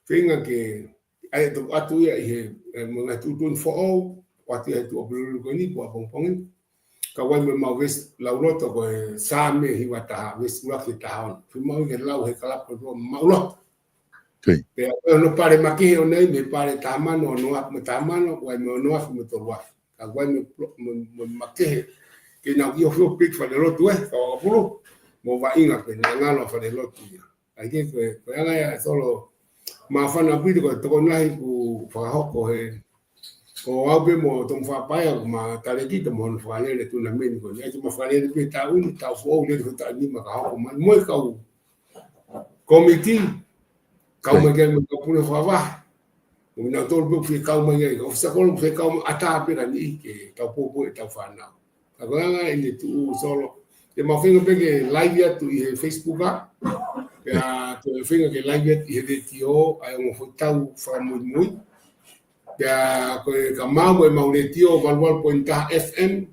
feinga ke ʻai atu ia ʻi he, ʻe, mo e ngaahi tuʻutuʻuni foʻou, ʻoatu ia he tuʻu ʻo Honolulu ko eni, ʻapongipongi. Ka ʻoku ʻai mo e mau vesi lauloto ko e Saame hiva taha, vesi ʻuluaki taha ono. Fiemaʻu ke lau he kalapu ko e mau loto. Kei. Pea ʻoku ʻi ai hono pale makehe ʻo ʻi ai mo e pale taha mano, ono afe mo e taha mano, ʻoku ʻai mo e ono afe mo e tolu afe. Ka ʻoku ʻai mo e plo-, mo, mo e makehe. Ke nau ʻi ʻo fio pik fale lotu ē, ka ʻoku pulu. Mo vaʻinga pē, naʻe ngalo fale lotu ia. ʻAi ke ko e, ko e anga ia Solo. Māfana pili ko e tokoni lahi kuo fakahoko he. Ko au pē mo Tomu Faʻapaea, ʻoku ma talēkita mo hono fakalele tournament ko eni. ʻAi ke ma fakalele pē taʻu ni, taʻu foʻou lele ko e taʻu nima ka hoko mai. Mo e kau komiti, kau Right. mai ke mo e kau pule fakavahe. Mo kinautolu pē ʻoku fie kau mai ai, ka ʻoku fie kau mai ʻatā pē ka ni ke tau poupou e tau fānau. Ka ko e anga ʻene tuʻu Solo. Te mau feinga pē ke live atu ʻi he Facebook ʻa. Pea te mau feinga ke live atu ʻi he letiō, ʻa e ongo foʻi tau fakamuimui. Pea ko e ka mau mo e mau letiō, valu valu poini taha F M.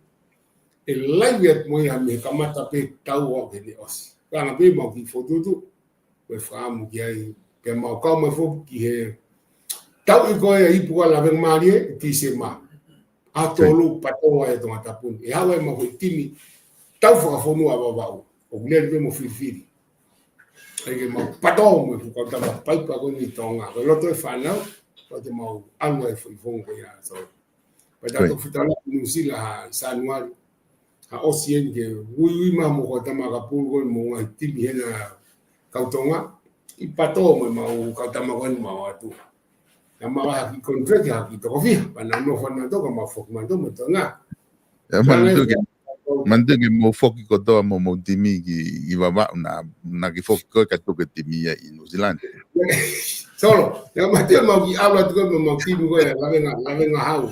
ʻE live atu mo ia mei he kamata pē tau ʻo aʻu ki heʻene ʻosi. Ka ʻoku ʻi ai pē mau kiʻi fokotuʻutuʻu. Ko e fakaʻamu ki ai, pea mau kau mai foki ki he tauʻi ko ē ʻa e ipu ʻa Lavengamālie, Tīsema. ʻAho tolu patō ai ʻa Tongatapu ni. ʻE haʻu ai mau ko e timi, tau fakafonua ʻa Vavaʻu. ʻOku lele pē mo filifili. ʻAi ke mau patō mo e fuʻu kau tama paipa ko eni ʻi Tonga. Ko e loto e fānau, ko e te mau ʻalu ai foʻi fongo ko ia. So, pea tau Right. toki fetala Nuʻu Sila ha Sānuali. Ha ʻosi eni ke uiui mai mo ko e tama ka pulu ko eni mo e ngaahi timi hena kau Tonga. ʻI patō mo e mau kau tama ko eni mau atu. Naʻa mau ʻai ha kiʻi contract ha kiʻi toko fiha. Pea naʻa nau fana toka mau foki mai to mo Tonga. ʻE, Ka manatu naʻe ke, manatu ke mou foki kotoa mo mou timi ki, ki Vavaʻu naʻa, naʻa ke foki koe ka tuku e timi ia ʻi Nuʻu Sila. Solo, ia ma te mau kiʻi ʻalu atu ko ē mo mau timi ko ē, Lavenga, Lavenga Hau.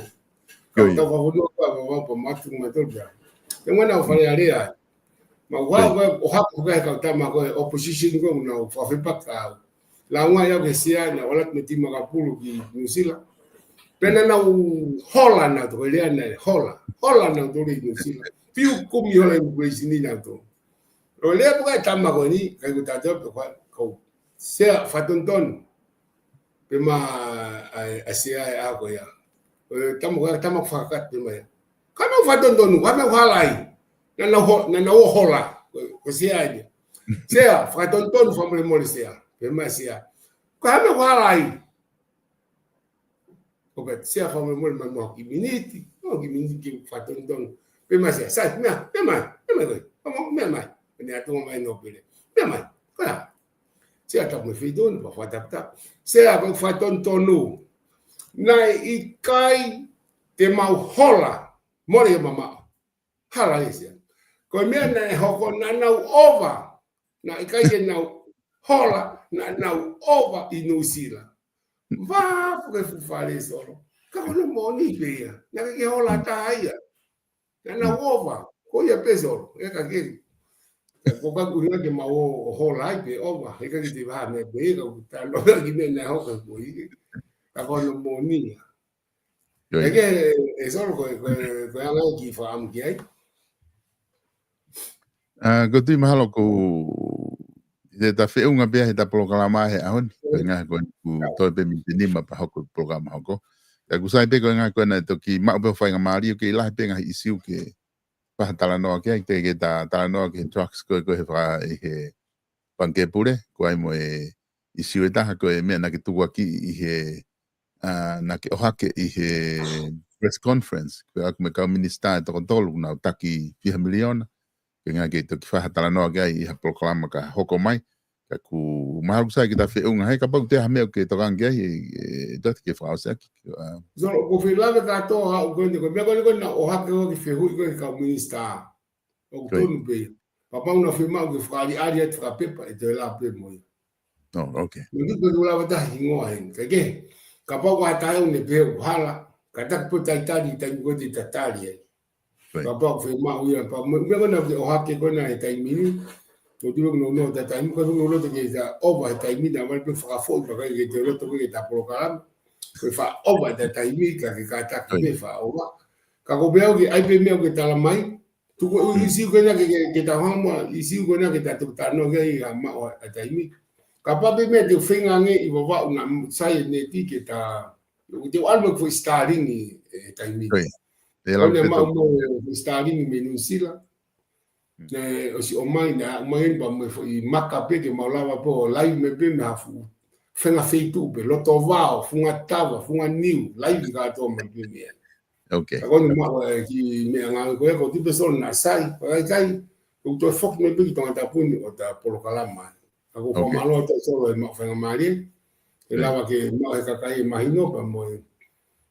Kau Koi. tau fakafonua ko ē, Vavaʻu pea matu mai to pea. Te mwana ʻo Fale Alea. Mau ua, Koi. ua, ʻo haku ko ē kau tama ko ē, opposition ko ē, nau fakafepaka au. Launga ia ke sea, naʻa ʻalu atu mo e timi ka pulu ki Nuʻu Sila. Pea naʻa nau hola nautolu, ko e lea naʻe hola. Hola nautolu ʻi Nuʻu Sila. Fiu kumi holo immigration ni nautolu. ʻO lea pē ʻa e tama ko eni, ʻikai ko tatou pē ko, ko Sea, fakatonutonu. Pehē mai ʻa, ʻa Sea ʻi he ʻaho ko ia. ʻO tama ko, tama ko fakakakato pē mai. Ka meʻa fakatonutonu, ka meʻa hala ai. Naʻa nau ho-, naʻa nau hola. Ko, ko Sea ia. Sea, fakatonutonu fakamolemole Sea. Pehē mai Sea. Ka meʻa hala ai. ʻO ka Sea fakamolemole mai mo kiʻi miniti, ʻo kiʻi miniti ke fakatonutonu. Pehē mai Sea, Sea, meʻa, meʻa mai, meʻa mai koe. Meʻa mai, meʻa mai. Pea ne ʻatu mai nōpele. Meʻa mai, ko ia. Sea tapu mo e feitonu, pea fakataputapa. Sea ko e fakatonutonu. Naʻe ʻikai te mau hola, mole ia mamaʻo. Hala ia Sea. Ko e meʻa naʻe hoko naʻa nau ova. Naʻe ʻikai ke nau hola, naʻa nau ova ʻi Nuʻusila. Vā, puke fuʻu fale Solo. Ka ko hono moʻoni pē ia. Naʻe ʻikai ke hola taha ia. Naʻa nau ova. Ko ia pē Solo. ʻE ka ke. Ko ka kuhina ke mau ō ʻo hola ai pē ova. ʻE ka ke te vā meʻa pē ia ka kuta lo ki meʻa naʻe hoko ko ia. Ka ko hono moʻoni ia. Ko ia. ʻE ke, ʻe Solo ko, ko, ko e anga ki fakaʻamu ki ai. ʻA, ko tui mahalo ko e ta feʻunga pea he ta polokalama he ʻaho ni. Ko e ngaahi ko eni kuo toe pē miniti nima pea hoko polokalama hoko. Ka ʻoku sai pē ko e ngaahi ko ena ʻe toki maʻu pē ʻo faingamālie ʻoku kei lahi pē ngaahi ʻisiū ke fakatalanoa ki ai, te ke ta talanoa ki he drugs ko e ko e he faka-, ʻi he Pangikē Pule, ko ai mo e ʻisiū ʻe taha ko e meʻa naʻa ke tukuakiʻi ʻi he, ʻa, naʻa ke ʻohake ʻi he press conference, ko e ʻaku mo e kau minisitā ʻe toko tolu, nau taki fiha miliona, ke ngaahi ke toki fakatalanoa ki ai ʻi ha polokalama ka hoko mai, ka ʻoku mahalo ʻoku sai ke ta feʻunga, he kapau ʻoku toe ʻi ai ha meʻa ʻoku ke tokanga ki ai, ʻe, ʻe, ʻe Dotty ke fakaʻosi ʻaki, ʻa. Solo, ko e fai lave kātoa ʻa ʻoku ko eni, ko e meʻa ko eni ko ena ʻohake ʻo ke fehuʻi ko e kau minisitā. ʻOku tonu pē. Kapau naʻa fiemaʻu ke fakaʻaliʻali atu fakapepa ʻe toe lava pē mo ia. Oh, okay. Mani ko e lava tahi hingoa heni. Ka ke, kapau ko ha taha ʻoku ne pehē ʻoku hala, kātaki pē ʻo talitali, taimi ko ē te ta tali ai. Kapau fiemaʻu ia, pea mo, meʻa ko ena ke ʻohake ko ena he taimi ni. Ko tui ʻoku nounou ta taimi, ko ʻoku loto ke ta ova he taimi, naʻa vale pē fakafoʻi, pea ʻikai ke te loto ke ta polokalama. Ko e fakaʻova ta taimi, ka ke kātaki pē fakaʻova. Ka ko e meʻa ʻoku ke, ʻai pē meʻa ʻoku ke tala mai, tuku ʻū ʻisiū ko ena ke, ke, ke ta hama, ʻisiū ko ena ke ta tuku talanoa ki ai ʻa maʻu ʻa taimi. Kapau pē meʻa te u feinga ange ʻi Vavaʻu naʻa sai ʻene ti ke ta, te u ʻalu mo e foʻi Starlink ʻi he taimi. Ko ena maʻu mo e foʻi Starlink mei Nuʻusila. Ne ʻosi ʻomai, naʻe ʻomai eni pea mo e foʻi maka pē ke mau lava pē ʻo laivi mai pē mei ha fuʻu fenga feituʻu pē, Loto Vao, Funga Tava, Funga Niu, laivi kātoa mai pē meʻa. Okay. Ka ko eni maʻu e kiʻi meʻangāue ko ē, ko e tipesolo naʻa sai, pea ʻikai, ʻoku toe foki mai pē ki Tongatapu ni ʻo ta polokalama. Ka ʻoku ou fakamālō atu Solo he maʻu faingamālie, ke lava ke maʻu he kakai e mahino pea mo e,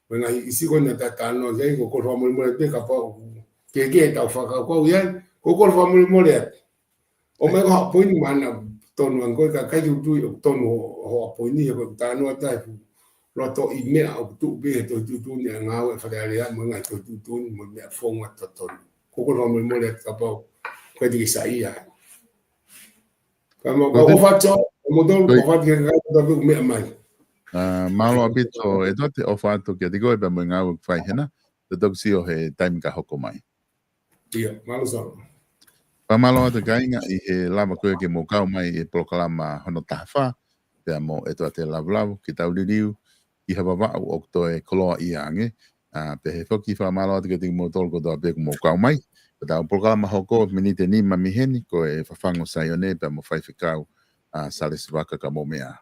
mo e ngaahi ʻisiū ko ena ta talanoa ki ai, ko e kole fakamolemole pē kapau ʻoku kehekehe ʻetau fakakaukau ʻi ai, ko e kole fakamolemole atu. ʻOmai ko ha poini mana tonu ange ko e kakai ke u tui ʻoku tonu ho, ho poini he ko e talanoa tahi fu loto ʻi meʻa ʻoku tuʻu pē he Tohi Tuʻutuʻuni ʻa e ngāue ʻa e Fale Alea mo e ngaahi Tohi Tuʻutuʻuni mo e meʻa founga totonu. Ko e kole fakamolemole atu kapau ʻikai te ke saiʻia. Ka mau ka ʻofa atu, ʻo mo tolu, ʻofa atu ki he kakai ʻoku meʻa mai. ʻA, mālō ʻaupito ʻe Dotty, ʻofa atu kiate koe pea mo e ngāue ʻoku fai hena, te toki sio he taimi ka hoko mai. ʻIo, mālō Solo. Pea mālō atu kāinga ʻi he lava ko ē ke mou kau mai ʻi he polokalama hono taha fā, pea mo ʻEtuate Lavulavu, ke tau liliu ʻi ha Vavaʻu ʻoku toe koloaʻia ange. ʻA, pehē foki fakamālō atu kiate kimoutolu kotoa pē kuo mou kau mai. Ko ʻetau polokalama hoko miniti ʻe nima mei heni, ko e Fafangu ʻo Saione pea mo Faifekau, ʻa, Salesi Vaka, ka mou meʻa.